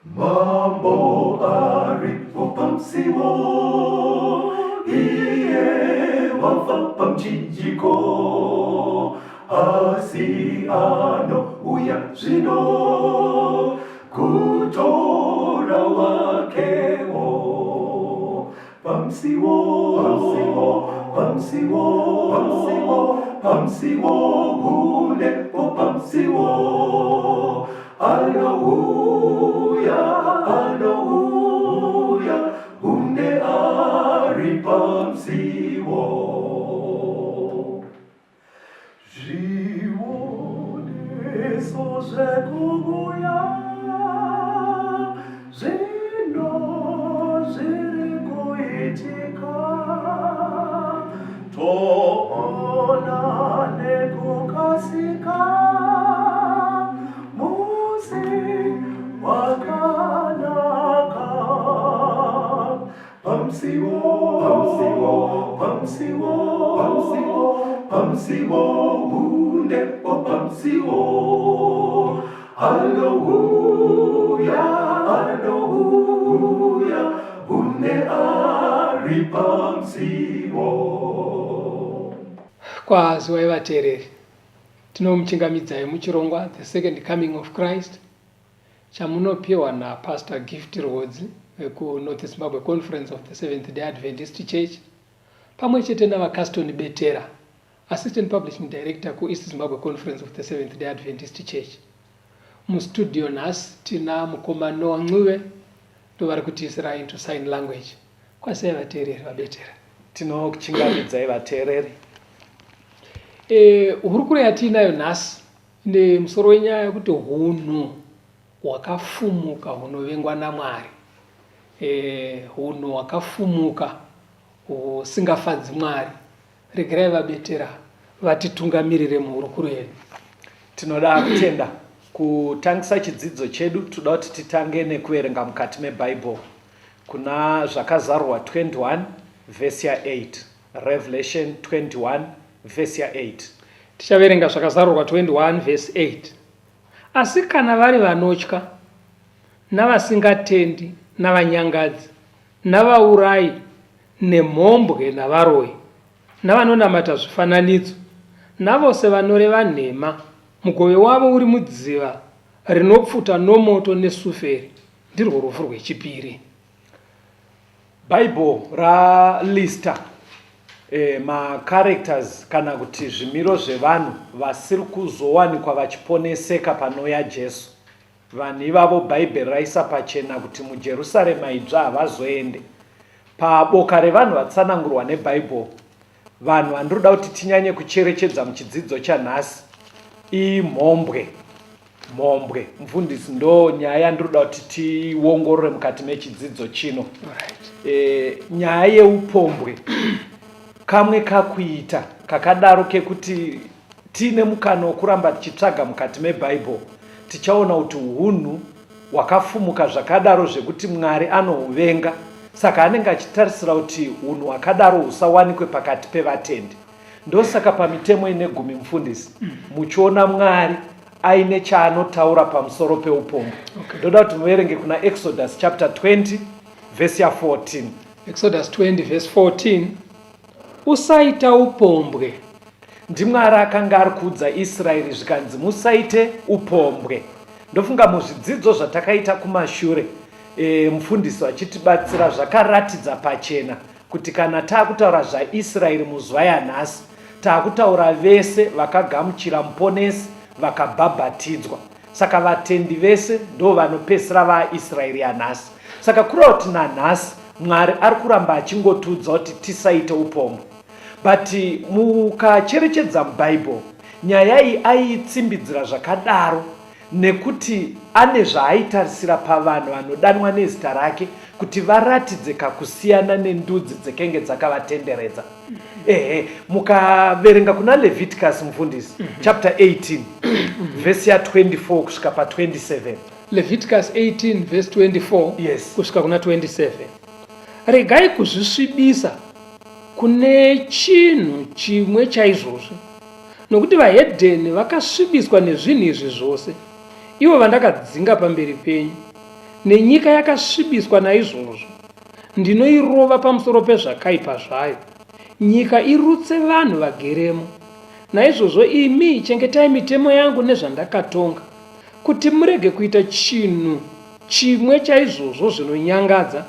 Mambo aripo pamusiwo, iye wafa pamuchinjiko, asi anouya zvino kutora wakewo. Pamusiwo, pamusiwo, pamusiwo, pamusiwo, pamusiwo, hunepo pamusiwo. Anouya, anouya, hunde ari pamusiwo. Zvioneso zvekuuya zvino zviri kuitika, toona nekukasika musi wakanaka. Pamusiwo, pamusiwo, pamusiwo, pamusiwo, pamusiwo, hunde o pamusiwo. Anouya, anouya, hunde ari pamusiwo. Kwaziwai vateereri, tinomuchingamidzai muchirongwa The Second Coming of Christ. Chamunopiwa naPastor Gift Rwodzi vekuNorth Zimbabwe Conference of the Seventh Day Adventist Church pamwe chete naVaCaston Betera, Assistant Publishing Director kuEast Zimbabwe Conference of the Seventh Day Adventist Church. Mustudio nhasi tina mukoma Noah Ncube ndovari kutiisira into sign language. Kwasiyai vateereri vaBetera. Tinokuchingamidzai vateereri. E, hurukuro yatiinayo nhasi Ine musoro wenyaya yekuti hunhu hwakafumuka hunovengwa naMwari. E, hunhu hwakafumuka husingafadzi Mwari. Regerai vaBetera vatitungamirire muhurukuro yedu. Tinoda kutenda kutangisa chidzidzo chedu toda kuti titange nekuverenga mukati mebhaibheri kuna zvakazarurwa 21 vhesi ya8 Revelation 21 vhesi ya 8. Tichaverenga Zvakazarurwa 21 vhesi 8. Asi kana vari vanotya, navasingatendi, navanyangadzi, navaurayi, nemhombwe, navaroyi, navanonamata zvifananidzo, navose vanoreva nhema, mugove wavo uri mudziva rinopfuta nomoto nesuferi, ndirwo rufu rwechipiri. Bible ralista eh, macharacters kana kuti zvimiro zvevanhu vasiri kuzowanikwa vachiponeseka panouya Jesu. Vanhu ivavo Bhaibheri raisa pachena kuti muJerusarema idzva havazoende. Paboka revanhu vatsanangurwa neBhaibheri, vanhu vandinoda kuti tinyanye kucherechedza muchidzidzo chanhasi imhombwe. Mhombwe mufundisi ndo nyaya yandinoda kuti tiongorore mukati mechidzidzo chino. Right. E, nyaya yeupombwe kamwe kakuita kakadaro kekuti tiine mukana wokuramba tichitsvaga mukati mebhaibheri tichaona kuti hunhu hwakafumuka zvakadaro zvekuti mwari anohuvenga saka anenge achitarisira kuti hunhu hwakadaro husawanikwe pakati pevatendi Ndosaka pamitemo ine gumi mufundisi muchiona Mwari aine chaanotaura pamusoro peupombwe. Okay. Ndoda kuti muverenge kuna Exodus chapter 20 verse ya 14. Exodus 20 verse 14 Usaita upombwe. NdiMwari akanga ari kuudza Israeri zvikanzi musaite upombwe. Ndofunga muzvidzidzo zvatakaita kumashure e, mufundisi vachitibatsira zvakaratidza pachena kuti kana taakutaura zvaIsraeri muzuva yanhasi, taakutaura vese vakagamuchira Muponesi vakabhabhatidzwa. Saka vatendi vese ndo vanopedzisira vaaIsraeri yanhasi. Saka kureva kuti nanhasi Mwari ari kuramba achingotiudza kuti tisaite upombwe. But mukacherechedza muBible, nyaya iyi aiitsimbidzira zvakadaro nekuti ane zvaaitarisira pavanhu vanodanwa nezita rake kuti varatidze kakusiyana nendudzi dzekenge dzakavatenderedza. Ehe, mukaverenga kuna Leviticus mufundisi chapter 18 vhesi ya 24 kusvika pa 27. Leviticus 18 verse 24 Yes. kusvika kuna 27. Regai kuzvisvibisa kune chinhu chimwe chaizvozvi, Nokuti vahedheni vakasvibiswa nezvinhu izvi zvose, ivo vandakadzinga pamberi penyu. Nenyika yakasvibiswa naizvozvo, ndinoirova pamusoro pezvakaipa zvayo, nyika irutse vanhu vageremo. Naizvozvo imi chengetai mitemo yangu nezvandakatonga, kuti murege kuita chinhu chimwe chaizvozvo zvinonyangadza,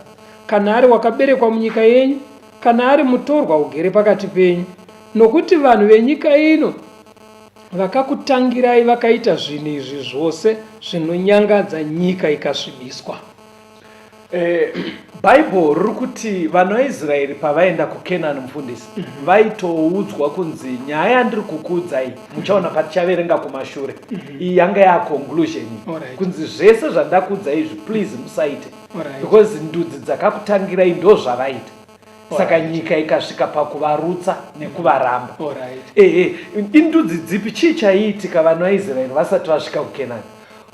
kana ari wakaberekwa munyika yenyu, kana ari mutorwa ugere pakati penyu, nokuti vanhu venyika ino vakakutangirai vakaita zvinhu izvi zvose zvinonyangadza, nyika ikasvibiswa. Bible riri kuti vana vaIsraeri pavaenda kuKenani, mufundisi, vaitoudzwa kunzi nyaya yandiri kukuudzai muchaona patichaverenga kumashure, iyi yanga yaconclusion, kunzi zvese zvandakuudzai izvi please musaite, because ndudzi dzakakutangirai ndo zvavaita. Saka nyika ikasvika pakuvarutsa nekuvaramba. Ehe, indudzi dzipi? Chii chaiitika vanhu vaIsraeri vasati vasvika kuKenani?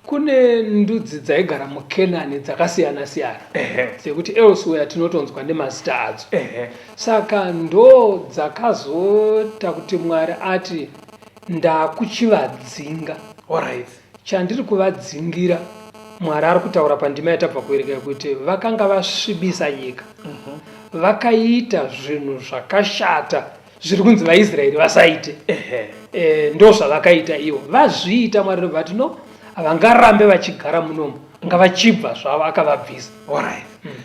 Kune ndudzi dzaigara muKenani dzakasiyana siyana dzekuti elsewhere tinotonzwa nemazita adzo. Saka ndo dzakazoita kuti Mwari ati ndakuchivadzinga. Chandiri kuvadzingira, Mwari ari kutaura pandima yatabva kuverenga kuti vakanga vasvibisa nyika. Vakaita zvinhu zvakashata zviri kunzi vaIsraeri vasaite. Ndo zvavakaita ivo. Vazviita, Mwari ndobva ati no, havangarambe vachigara munomu, ngavachibva zvavo, akavabvisa.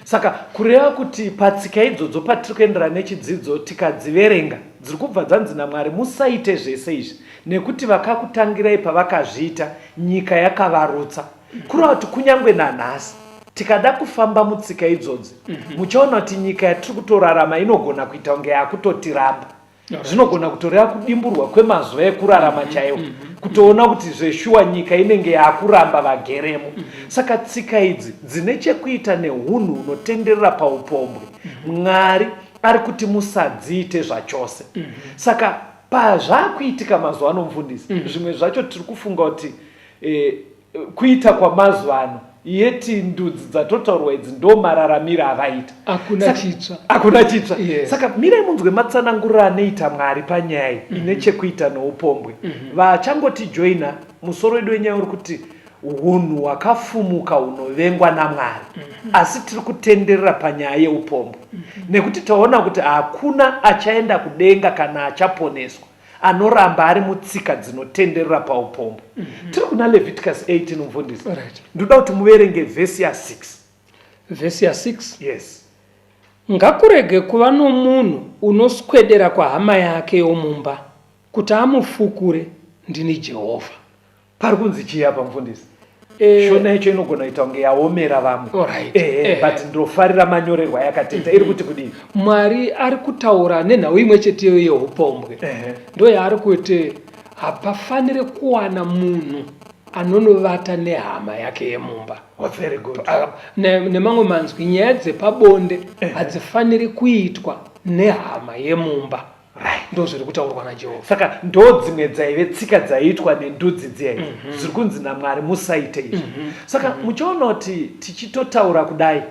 Saka kureva kuti patsika idzodzo patiri kuenderana nechidzidzo tikadziverenga dziri kubva dzanzi naMwari musaite zvese izvi nekuti vakakutangirai pavakazviita nyika yakavarutsa. Kureva kuti kunyange nanhasi tikada kufamba mutsika idzodzi, muchaona kuti nyika yatiri kutorarama inogona kuita kunge yakutotiramba. Zvinogona kutoreva kudimburwa kwemazuva ekurarama chaiwo, kutoona kuti zveshuwa nyika inenge yakuramba vageremo. Saka tsika idzi dzine chekuita neunhu hunotenderera paupombwe, Mwari ari kuti musadziite zvachose. Saka pazvakuitika mazuva ano, mufundisi, zvimwe zvacho tiri kufunga kuti kuita kwamazuva ano, yeti ndudzi dzatotaurwa idzi ndo mararamiro avaita. Hakuna chitsva. Hakuna chitsva. Saka mirai munzwe matsananguriro anoita Mwari panyaya iyi ine chekuita noupombwe. Vachangotijoina, musoro wedu wenyaya uri kuti hunhu hwakafumuka hunovengwa naMwari. Asi tiri kutenderera panyaya yeupombwe nekuti taona kuti hakuna achaenda kudenga kana achaponeswa anoramba ari mutsika dzinotenderera paupombwe. Tiri kuna Leviticus 18, mufundisi. Ndoda kuti muverenge vhesi ya6. Vhesi ya6. Yes. Ngakurege kuva nomunhu unoswedera kwahama yake yomumba kuti amufukure, ndini Jehovha. Pari kunzi chii apa, mufundisi? Shona yacho inogona kuita kunge yaomera vamwe. But ndofarira manyorerwa yakateta. Iri kuti kudii? Mwari ari kutaura nenhau imwe cheteyo yeupombwe. Ndo yaari kuti hapafanire kuwana munhu anonovata nehama yake yemumba. Oh, very good. Nemamwe manzwi, nyaya dzepabonde hadzifaniri kuitwa nehama yemumba. Ndo zviri kutaurwa naJehovha. Saka ndo dzimwe dzaive tsika dzaiitwa nendudzi dziya idzi, zviri kunzi naMwari musaite izvi. Saka muchiona kuti tichitotaura kudai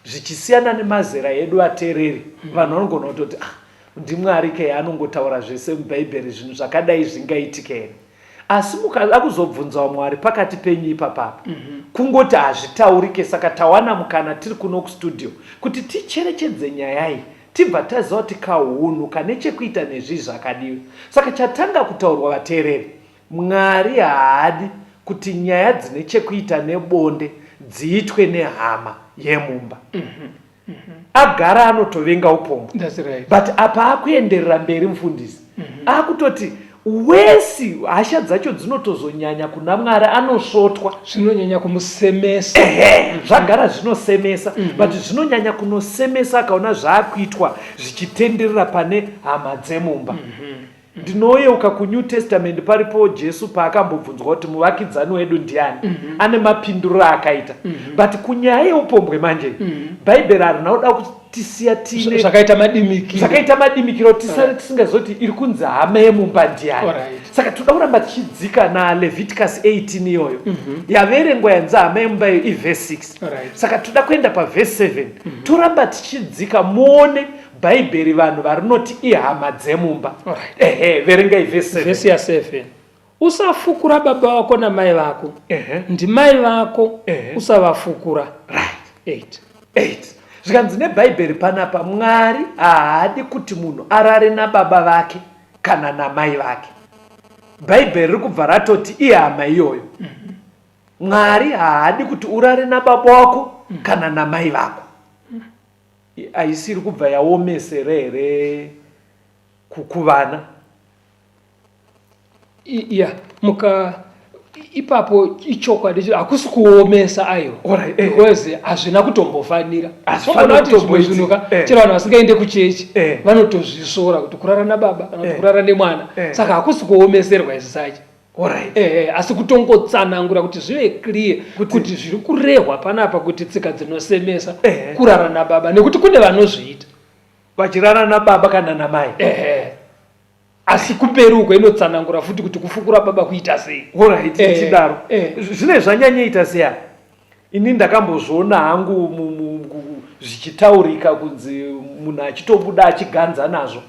zvichisiyana nemazera edu ateereri, vanhu vanogona kutoti ah, ndiMwari ke anongotaura zvese muBhaibheri, zvinhu zvakadai zvingaitike here? Asi mukada kuzobvunzawo Mwari pakati penyu ipapapa, kungoti hazvitaurike. Saka tawana mukana tiri kuno kustudio kuti ticherechedze nyaya iyi, tibva taziva kuti kahunhu kane chekuita nezvii zvakadiwa. Saka chatanga kutaurwa, vateereri, Mwari haadi kuti nyaya dzine chekuita nebonde dziitwe nehama yemumba. Agara anotovenga upombwe. That's right. But apa akuenderera mberi, mufundisi, akutoti wesi hasha dzacho dzinotozonyanya kuna Mwari, anosvotwa. Zvinonyanya kumusemesa. Ehe, zvagara zvinosemesa, but zvinonyanya kunosemesa akaona zvaakuitwa zvichitenderera pane hama dzemumba. Ndinoyeuka kuNew Testament paripo Jesu paakambobvunzwa kuti muvakidzani wedu ndiani, ane mapinduriro aakaita. But kunyaya yeupombwe manje, Bhaibheri harina kuda kutisiya tiine zvakaita madimikiro. Zvakaita madimikiro, tisare tisingazoti iri kunzi hama yemumba ndiani. Saka toda kuramba tichidzika naLeviticus 18 iyoyo yaverengwa yanzi hama yemumba iyo ivhesi 6. Saka toda kuenda pavhesi 7, toramba tichidzika muone Bhaibheri vanhu varinoti ihama dzemumba. Ehe, verengai vhesi 7. Vhesi ya7. Usafukura baba vako namai vako. Ndimai vako usavafukura. Right. 8. 8. Zvikanzi neBhaibheri panapa Mwari haadi kuti munhu arare nababa vake kana namai vake. Bhaibheri riri kubva ratoti ihama iyoyo. Mwari haadi kuti urare nababa wako kana namai vako. Haisiri kubva yaomesera here kuvana? Ya, muka ipapo ichokwadi hakusi kuomesa aiwa, because hazvina kutombofanira. Hazvifanira zvimwe zvinhu ka chero vanhu vasingaende kuchechi vanotozvisora kuti kurara nababa kana kuti kurara nemwana, saka hakusi kuomeserwa as such. Asi kutongotsanangura kuti zvive clear kuti zviri kurehwa panapa kuti tsika dzinosemesa kurara nababa, nekuti kune vanozviita vachirara nababa kana namai. Asi kumberi uko inotsanangura futi kuti kufukura baba kuita sei. Alright, tichidaro zvine zvanyanyoita seya ini ndakambozviona hangu zvichitaurika kunzi munhu achitobuda achiganza nazvo,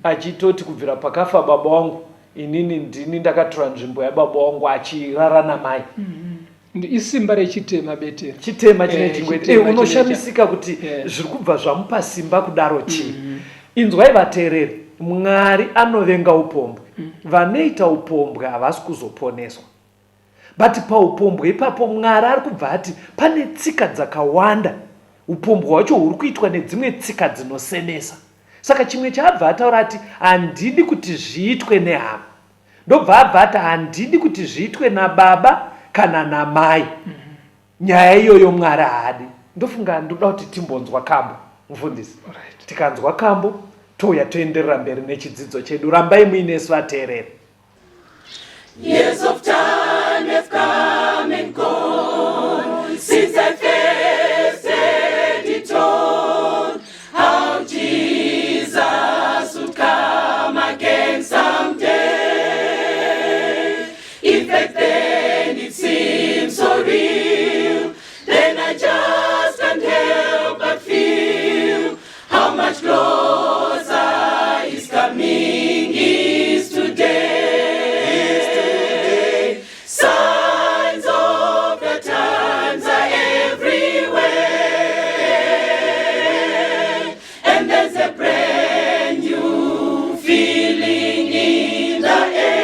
achitoti kubvira pakafa baba wangu inini ndini ndakatora nzvimbo yababa wangu, achirara namai. Isimba rechitema betera. Chitema chine chingwe. Unoshamisika kuti zviri kubva zvamupa simba kudaro chii. Inzwai vateereri, Mwari anovenga upombwe. Vanoita upombwe havasi kuzoponeswa. But paupombwe ipapo Mwari ari kubva ati pane tsika dzakawanda, upombwe hwacho huri kuitwa nedzimwe tsika dzinosemesa. Saka chimwe chaabva ataura ati handidi kuti zviitwe nehama. Ndobva abva ati handidi kuti zviitwe nababa kana namai. Nyaya iyoyo Mwari haadi. Ndofunga ndoda kuti timbonzwa kambo mufundisi. Tikanzwa kambo touya toenderera mberi nechidzidzo chedu. Rambai muinesu vateereri. Years of time have come and gone since I first heard it told how Jesus would come again someday. If back then it seemed so real, then I just can't help but feel how much closer His coming is today. Signs of the times are everywhere, and there's a brand new feeling in the air.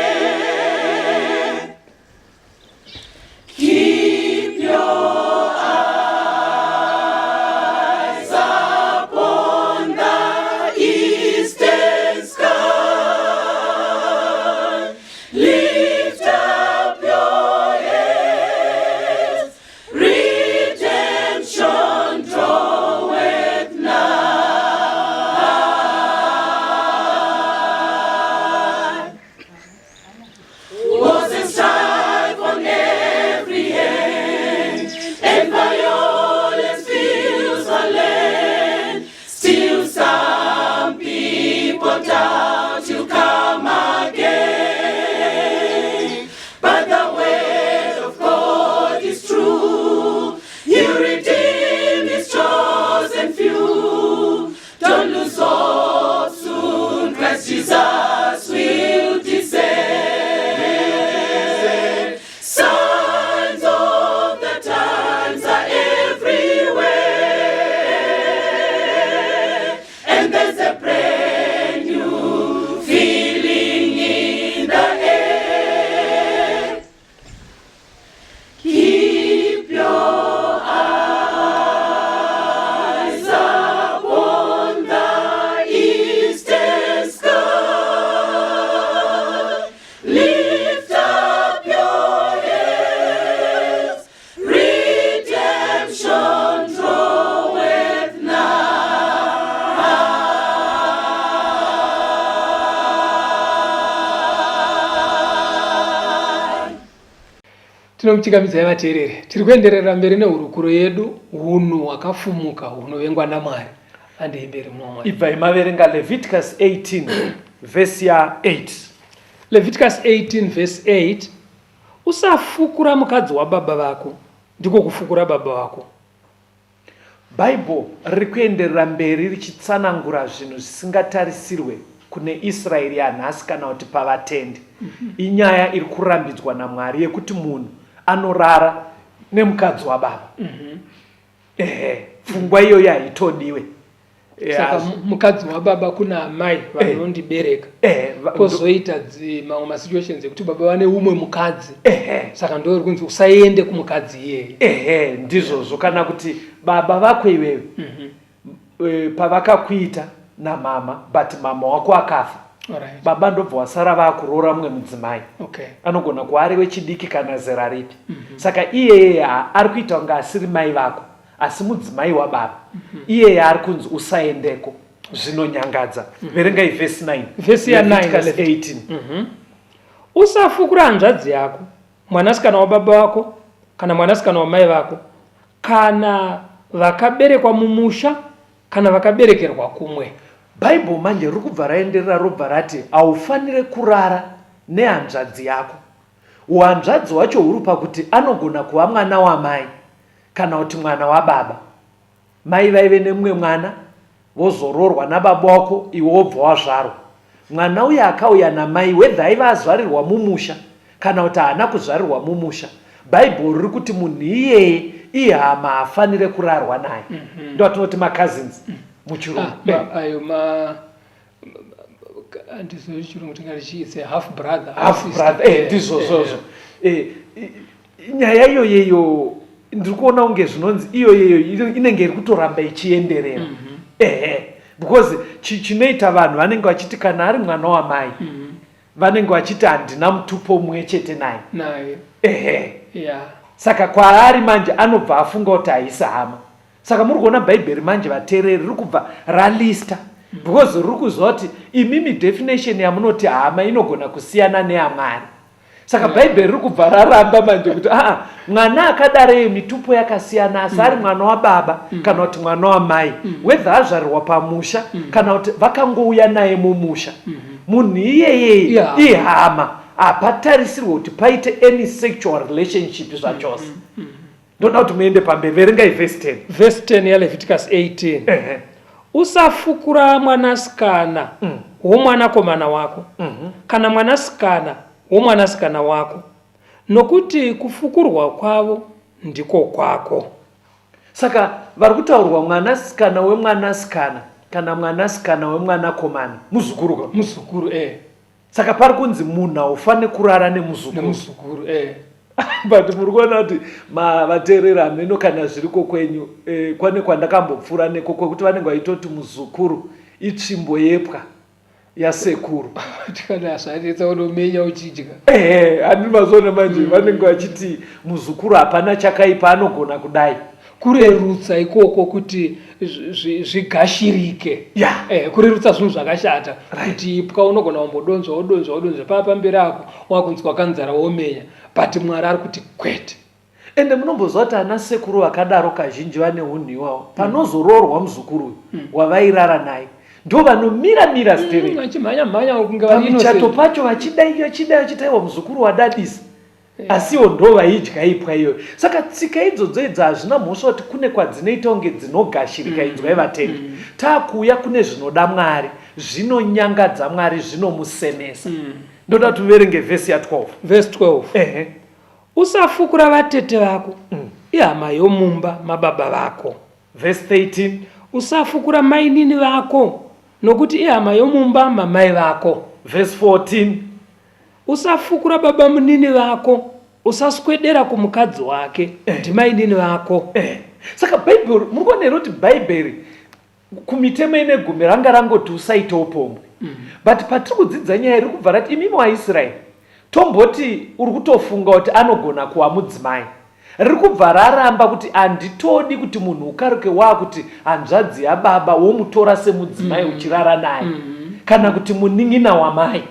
Keep your eyes upon the eastern sky. Lift up your heads, redemption draweth nigh. Wars and strife on every hand, and violence fills the land. Still some people doubt He'll come again. But the word of God is true. He'll redeem His chosen few. Don't lose hope, soon Christ Jesus will descend. Signs of the times are everywhere, and there's a brand new feeling in the air. Keep your eyes upon the eastern sky. Lift up your heads, redemption draweth nigh. Tinomuchingamidzai vateereri. Tiri kuenderera mberi nehurukuro yedu hunhu hwakafumuka hunovengwa naMwari. Handei mberi muna Mwari. Ibvai maverenga Leviticus 18 vhesi ya 8. Leviticus 18 verse 8 Usafukura mukadzi wababa vako, ndiko kufukura baba vako. Bible riri kuenderera mberi richitsanangura zvinhu zvisingatarisirwe kune Israeri yanhasi kana kuti pavatendi. Mm -hmm. Inyaya iri kurambidzwa naMwari yekuti munhu anorara nemukadzi wababa. Mm -hmm. Ehe, pfungwa iyoyo haitodiwe. Saka mukadzi wababa kuna amai eh. vanondibereka eh, kozoita mamwe masituations ekuti baba vane umwe mukadzi, saka ndo ri kunzi usaende kumukadzi iyeye. Ehe, ndizvozvo. Kana kuti baba vako iwewe pavakakuita namama, but mama wako akafa, baba ndobva wasara vakuroora mumwe mudzimai, anogona kuva ari wechidiki kana zera ripi. Saka iyeye ari kuita kunge asiri mai vako asi mudzimai wababa. Iyeye ari kunzi usaendeko, zvinonyangadza. Verengai vhesi 9. Vhesi ya 9. Leviticus 18. Usafukura hanzvadzi yako, mwanasikana wababa vako kana mwanasikana wamai vako, kana vakaberekwa mumusha kana vakaberekerwa kumwe. Bhaibheri manje riri kubva raenderera, robva rati haufanire kurara nehanzvadzi yako. Uhanzvadzi hwacho huri pakuti anogona kuva mwana wamai kana kuti mwana wababa. Mai vaive nemumwe mwana, vozoroorwa nababa wako, iwe wobva wazvarwa. Mwana uya akauya namai, whether aiva azvarirwa mumusha kana kuti haana kuzvarirwa mumusha, Bhaibheri riri kuti munhu iyeye ihama, haafanire kurarwa naye. Ndo atinoti macousins muchirungu. Ah, ayo ma handizivi chirungu tingati it's a half brother. Half brother, ndizvozvozvo. Nyaya iyoyeyo ndiri kuona kunge zvinonzi iyoyeyo inenge iri kutoramba ichienderera. Ehe, because chinoita vanhu vanenge vachiti kana ari mwana wamai, vanenge vachiti handina mutupo mumwe chete naye. Naye. Ehe. Saka kwaari manje anobva afunga kuti haisi hama. Saka muri kuona Bhaibheri manje, vateereri, riri kubva ralista because riri kuziva kuti imimi definition yamunoti hama inogona kusiyana neyaMwari. Saka Bhaibheri riri kubva raramba manje kuti aa, mwana akadaro, mitupo yakasiyana, asi ari mwana wababa kana kuti mwana wamai, whether azvarirwa pamusha kana kuti vakangouya naye mumusha, munhu iyeyeye ihama, hapatarisirwe kuti paite any sexual relationship zvachose. Ndoda kuti muende pamberi, verengai vhesi 10. Vhesi 10 yaLeviticus 18. Usafukura mwanasikana womwanakomana wako kana mwanasikana womwanasikana wako, nokuti kufukurwa kwavo ndiko kwako. Saka vari kutaurwa mwanasikana wemwanasikana kana mwanasikana wemwanakomana muzukuru ka? Muzukuru, eh. Saka pari kunzi munhu haufaniri kurara nemuzukuru. Nemuzukuru, eh. But muri kuona kuti vateereri, hameno kana zviriko kwenyu, kwane kwandakambopfuura neko kwekuti vanenge vaitoti muzukuru itsvimbo yepwa yasekuru. Kana zvanetsa unomenya uchidya. Ehe, handiri mazoona manje vanenge vachiti muzukuru hapana chakaipa, anogona kudai. Kurerutsa ikoko kuti zvigashirike. Kurerutsa zvinhu zvakashata, kuti ipwa unogona kumbodonzva, wodonzva, wodonzva, paa pamberi ako wakunzwa kanzara womenya, but Mwari ari kuti kwete. Ende munomboziva kuti ana sekuru vakadaro kazhinji vane unhu iwawo, panozoroorwa muzukuru uyu wavairara naye, ndo vanomira mira stereki vachimhanya mhanya kunge pamichato pacho, vachidai, vachidai, vachitaiwa muzukuru wadadisa, asiwo ndo vaidya ipwa iyoyo. Saka tsika idzodzo idzi hazvina mhosva kuti kune kwadzinoita kunge dzinogashirika. Inzwai vatendi, taakuuya kune zvinoda Mwari, zvinonyangadza Mwari, zvinomusemesa. Ndoda kuti uverenge vhesi ya12. Vhesi 12. Ehe. Usafukura vatete vako, ihama yomumba mababa vako. Vhesi 13. Usafukura mainini vako, nokuti ihama yomumba mamai vako. Vhesi 14. Usafukura baba munini vako, usaswedera kumukadzi wake, ndimainini vako. Saka Bhaibheri, muri kuona here kuti Bhaibheri kumitemo ine gumi ranga rangoti usaite upombwe? But patiri kudzidza nyaya iri kubva rati imimi waIsraeri, tomboti uri kutofunga kuti anogona kuva mudzimai, riri kubva raramba kuti handitodi kuti munhu ukaruke waakuti hanzvadzi yababa womutora semudzimai uchirara naye, kana kuti munin'ina wamai,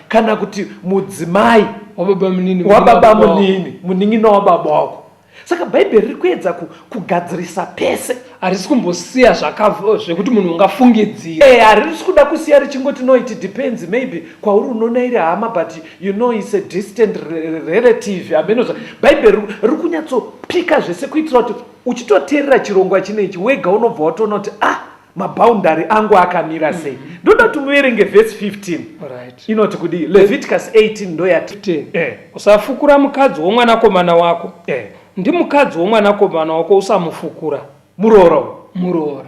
kana kuti mudzimai wababa munini. Wababa munini, munin'ina wababa wako. Saka Bhaibheri riri kuedza kugadzirisa pese. Harisi kumbosiya zvekuti munhu ungafungidzira. Harisi kuda kusiya richingoti no, it depends, maybe kwauri unoona iri hama, but you know it's a distant relative, hameno. Bhaibheri riri kunyatsopika zvese kuitira kuti uchitoteerera chirongwa chinechi wega unobva watoona kuti ah. Maboundary angu akamira sei? Ndoda kuti muverenge vhesi 15. Right. Inoti kudii? Leviticus 18 ndoyati. 15. Eh. Usafukura mukadzi womwanakomana wako. Ndimukadzi womwanakomana wako, usamufukura. Muroora. Muroora.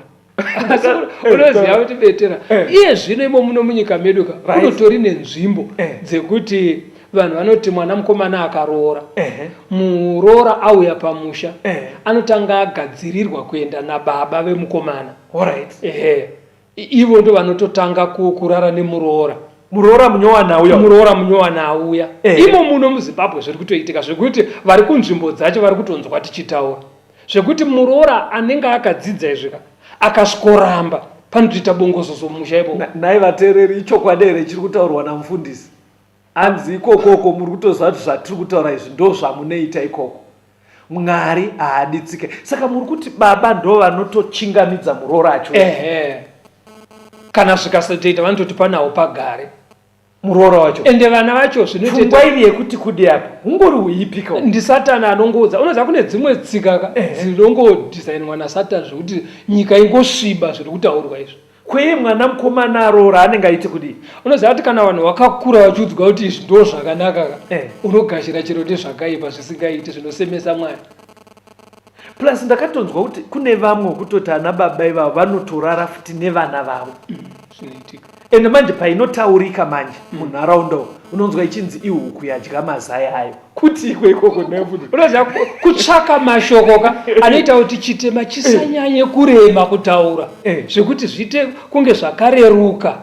Asi unoziva kuti betera iye zvino imo muno munyika medu ka, kunotori nenzvimbo dzekuti vanhu vanoti mwana mukomana akaroora, muroora auya pamusha, anotanga agadzirirwa kuenda nababa vemukomana. Ehe, ivo ndo vanototanga kurara nemuroora. Muroora munyowana uya. Muroora munyowana auya. Imo muno muZimbabwe zviri kutoitika zvekuti vari kunzvimbo dzacho vari kutonzwa tichitaura zvekuti muroora anenge akadzidza izvika akasvikoramba, panotoita bongozozo mumusha ipopo. Nhai vateereri, ichokwadi here chiri kutaurwa namufundisi? Hanzi ikokoko muri kutoziva kuti zvatiri kutaura izvi ndo zvamunoita ikoko. Mwari haadi tsika. Saka muri kuti baba ndo vanotochingamidza muroora acho? Ehe, kana zvikasatoita vanototi panawo pagare. Muroora wacho. Ende vana vacho pfungwa zvinotoita iri yekuti kudi apa hungori huipika uhu. Ndisatani anongoudza. Unoziva kune dzimwe tsika ka dzinongodhizainwa nasatani zvekuti nyika ingosviba zviri kutaurwa izvi. Kweye mwana mukomana aroora anenge aiti kudii? Unoziva kuti kana vanhu vakakura vachiudzwa kuti izvi ndo zvakanaka ka, unogashira chero nezvakaipa zvisingaiti, zvinosemesa Mwari. Plus ndakatonzwa kuti kune vamwe kutoti ana baba ivavo vanotorara futi nevana vavo. Zvinoitika. Ende manje painotaurika manje munharaunda umu, unonzwa ichinzi ihuku yadya mazai ayo. Kuti iko ikoko nefuti? Unoziva kutsvaka mashoko ka anoita kuti chitema chisanyanye kurema kutaura, zvekuti zviite kunge zvakareruka.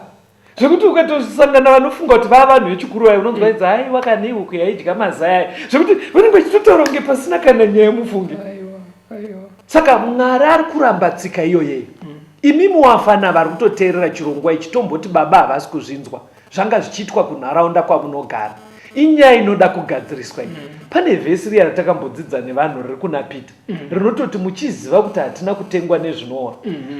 Zvekuti ukatosangana vanofunga kuti vava vanhu vechikuru vayo, unonzwa inzi aiwa kana ihuku yaidya mazai ayo, zvekuti vanenge vachitotaura kunge pasina kana nyaya, mufunge. Aiwa, aiwa. Saka Mwari ari kuramba tsika iyoyeyo. Imimi wafana vari kutoteerera chirongwa ichi, tomboti baba havasi kuzvinzwa, zvanga zvichiitwa kunharaunda kwamunogara, inyaya inoda kugadziriswa iyi. Pane vhesi riya ratakambodzidza nevanhu riri kuna Peter, rinototi muchiziva kuti hatina kutengwa nezvinoora,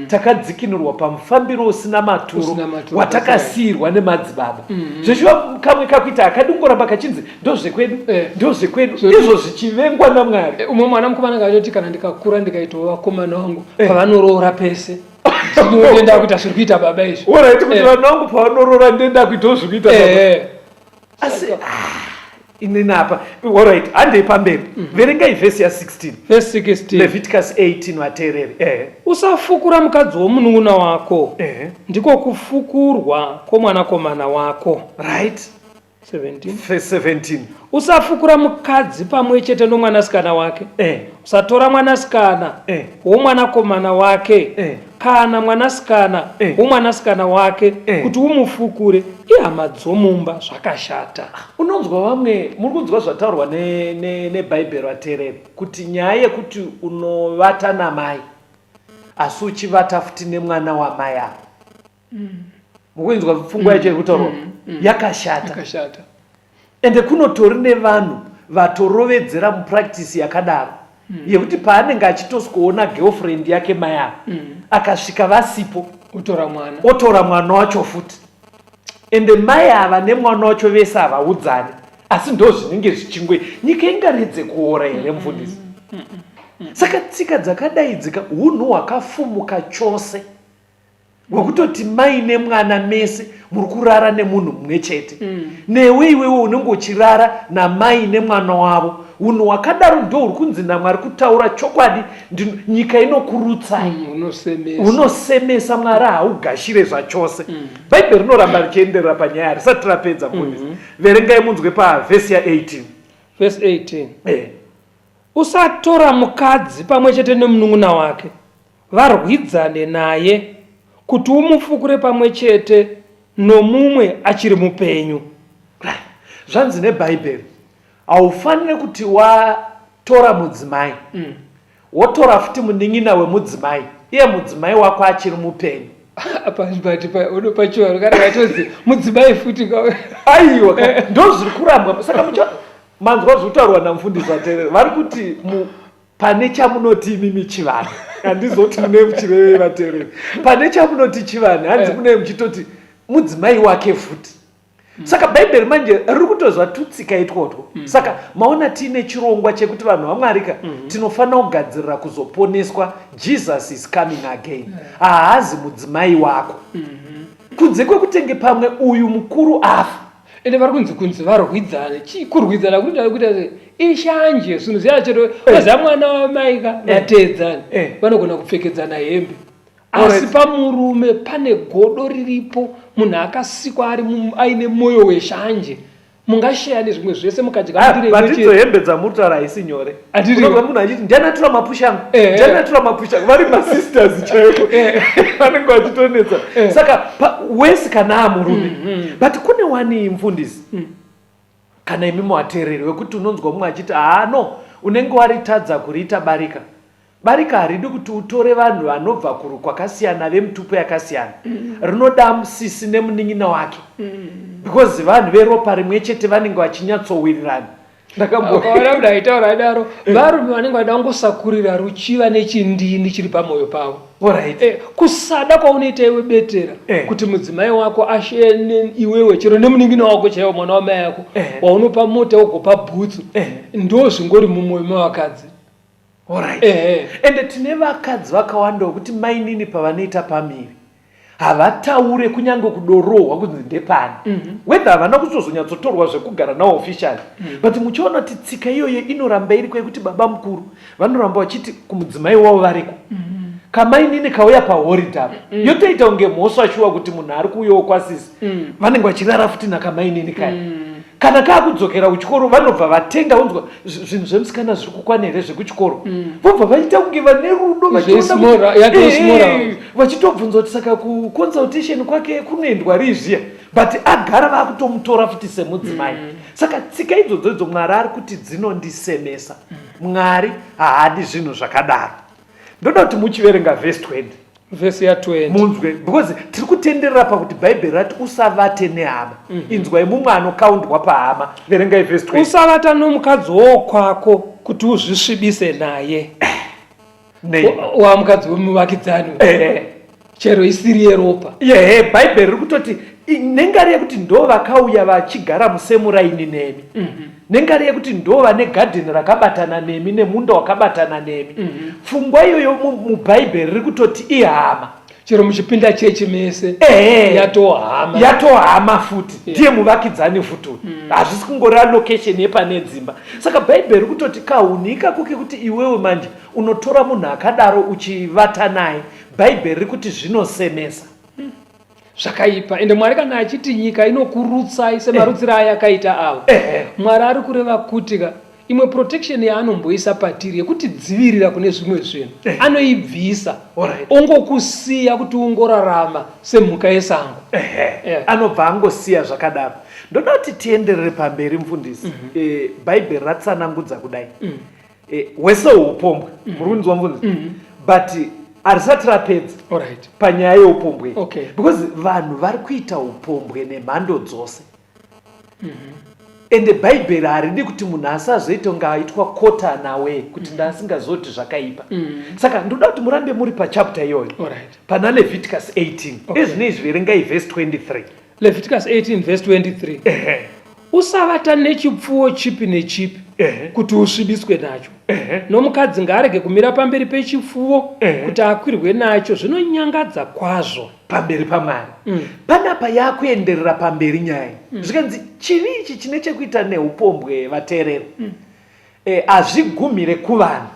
takadzikinurwa pamufambiro usina maturo Usina maturo, watakasiyirwa nemadzibaba. Zveshuwa kamwe kakuita hakadi kungoramba kachinzi ndozvekwedu, ndozvekwedu, izvo zvichivengwa naMwari. Umwe mwana mukomana akatoti kana ndikakura ndikaitawo vakomana vangu, pavanoroora pese ndinoenda kuita zviri kuita baba izvi. Alright, kuti vanhu vangu pavanoroora ndenda kuitawo zviri kuita baba. Asi inini apa, alright, handei pamberi. Verengai vhesi ya16. Verse 16. Leviticus 18, vateereri. Usafukura mukadzi womunun'una wako, ndiko kufukurwa kwomwanakomana wako. 17. Verse 17. Usafukura mukadzi pamwe chete nomwanasikana wake. Usatora mwanasikana womwanakomana wake kana mwanasikana womwanasikana wake kuti umufukure, ihama dzomumba, zvakashata. Unonzwa vamwe, muri kunzwa zvataurwa nebhaibheri vateereri, kuti nyaya yekuti unovata namai asi uchivata futi nemwana wamai ava, mukuinzwa pfungwa yacho iri kutaurwa, yakashata. Yakashata. Ende kunotori nevanhu vatorovedzera mupractice yakadaro, yekuti paanenge achitosikoona girlfriend yake mai ava, akasvika vasipo, utora mwana. Otora mwana wacho futi. Ende mai ava nemwana wacho vese havaudzani, asi ndo zvinenge zvichingwe. Nyika ingaredze kuora here, mufundisi? Saka tsika dzakadai dzika unhu hwakafumuka chose hwekutoti mai nemwana mese muri kurara nemunhu mumwe chete. Newe iwewe unenge uchirara namai nemwana wavo. Unhu hwakadaro ndo huri kunzi naMwari, kutaura chokwadi, nyika inokurutsai. Unosemesa. Unosemesa Mwari, haugashire zvachose. Bhaibheri rinoramba richienderera panyaya, risati rapedza, mufundisi. Verengai munzwe pavhesi ya18. Verse 18. Usatora mukadzi pamwe chete nemunun'una wake varwidzane naye, kuti umufukure pamwe chete nomumwe achiri mupenyu. Zvanzi nebhaibheri, haufaniri kuti watora mudzimai, wotora futi munin'ina wemudzimai, iye mudzimai wako achiri mupenyu. But unopachiwa kana vatonzi mudzimai futi Aiwa, ndo zviri kurambwa. Saka mucha manzwa zviri kutaurwa namufundisi vateereri, vari kuti pane chamunoti imimi chivanhu, handizoti mune muchirevei vateereri, pane chamunoti chivanhu, hanzi mune muchitoti mudzimai wake futi. Saka Bhaibheri manje riri kutozva tutsika itwotwo. Saka maona tiine chirongwa chekuti vanhu vaMwarika tinofanira kugadzirira kuzoponeswa. Jesus is coming again. Haazi mudzimai wako. Kunze kwekutenge pamwe uyu mukuru afa. Ende vari kunzi kunzi varwidzane. Chii kurwidzana kunoita kuita sei? Ishanje zvinhu zviya chero vaziva mwana wamai ka vateedzani vanogona kupfekedzana hembe. Asi pamurume pane godo riripo, munhu akasikwa ari aine moyo weshanje. Mungasheya nezvimwe zvese mukadya ah, ndiro imwe chete. Hembe dzamuri kutaura haisi nyore. Unobva munhu achiti ndiani atora mapusha angu? Eh. Ndiani atora mapusha angu? Vari masisters chaiko. Eh. Vanenge vachitonetsa. Eh. Saka wese kana amurume. But kune wani mfundisi. Kana imi muateereri wekuti unonzwa mumwe achiti haa no unenge waritadza kuriita barika. Barika haridi kuti utore vanhu vanobva kuru kwakasiyana vemutupo yakasiyana. Rinoda sisi nemunin'ina wake. Because vanhu veropa rimwe chete vanenge vachinyatsowirirana. Ndakaona munhu aitaura aidaro eh. Varume vanenge vada kungosakurira ruchiva nechindini chiri pamwoyo pavo. Alright. Eh, kusada kwaunoita iwe betera eh, kuti mudzimai wako ashene iwewe chero nemunin'ina wako chaiwo mwana wamai ako eh, waunopa mota ugopa bhutsu eh, ndo zvingori mumwoyo mevakadzi. Alright. Eh. Ende tine vakadzi vakawanda wekuti mainini pavanoita pamiri havataure kunyange kudorohwa kunzi ndepani whether havana kuzozonyatsotorwa zvekugara nawo officially but muchiona kuti tsika iyoyo inoramba iriko yekuti baba mukuru vanoramba vachiti kumudzimai wavo variko kamainini kauya paholiday apa yotoita kunge mhosva shuwa kuti munhu ari kuuyawo kwasisi vanenge vachirara futi nakamainini kaya Kana kakudzokera kuchikoro vanobva vatenga vonzwa zvinhu zvemusikana zviri kukwana here zvekuchikoro vobva vaita kunge vane rudo vachitobvunza kuti saka kuconsultation kwake kunoendwa rii zviya but agara vakutomutora futi semudzimai Saka tsika idzodzo idzo Mwari ari kuti dzinondisemesa. Mwari haadi zvinhu zvakadaro. Ndoda kuti muchiverenga vhesi 20. Vhesi ya 20. Munzwe because tiri kutenderera pakuti Bhaibheri rati usavate nehama. Inzwai mumwe anokaundwa pahama. Verengai vhesi 20. Usavata nomukadzi wokwako kuti uzvisvibise naye. Nei? Wamukadzi wemuvakidzani. Chero isiri yeropa. Yehe, Bhaibheri riri kutoti nengari yekuti ndo vakauya vachigara musemuraini nemi. Nengari yekuti ndo vane gadheni rakabatana nemi nemunda wakabatana nemi. Pfungwa iyoyo muBhaibheri riri kutoti ihama. Chero muchipinda chechi mese yatohama. Yatohama futi. Ndiye muvakidzani futi uyu. Hazvisi kungori allocation yepane dzimba. Saka Bhaibheri riri kutoti kahunhu ikako kekuti iwewe manje unotora munhu akadaro uchivata naye. Bhaibheri riri kuti zvinosemesa. Zvakaipa. Ende Mwari kana achiti nyika inokurutsai semarutsiro ayakaita avo, Mwari ari kureva kuti ka imwe protection yaanomboisa patiri yekutidzivirira kune zvimwe zvinhu anoibvisa ongokusiya kuti ungorarama semhuka yesango. Anobva angosiya zvakadaro. Ndoda kuti tienderere pamberi mufundisi. Bhaibheri ratsanangudza kudai. Hwese upombwe muri kunzwa mubvunzo but harisati rapedza panyaya yeupombwe because vanhu vari kuita upombwe nemhando dzose. Ende Bhaibheri haridi kuti munhu asazoita kunge aitwa kota nawe kuti ndasingazoti zvakaipa. Saka ndoda kuti murambe muri pachapter iyoyo pana Leviticus 18. Ezvino izvi verengai verse 23. Leviticus 18 verse 23. Usavata nechipfuwo chipi nechipi kuti usvibiswe nacho. Nomukadzi ngaarege kumira pamberi pechipfuwo kuti akwirwe nacho, zvinonyangadza kwazvo. Pamberi paMwari. Panapa yakuenderera pamberi nyaya. Zvikanzi chivi ichi chine chekuita neupombwe vateereri. Hazvigumire kuvanhu.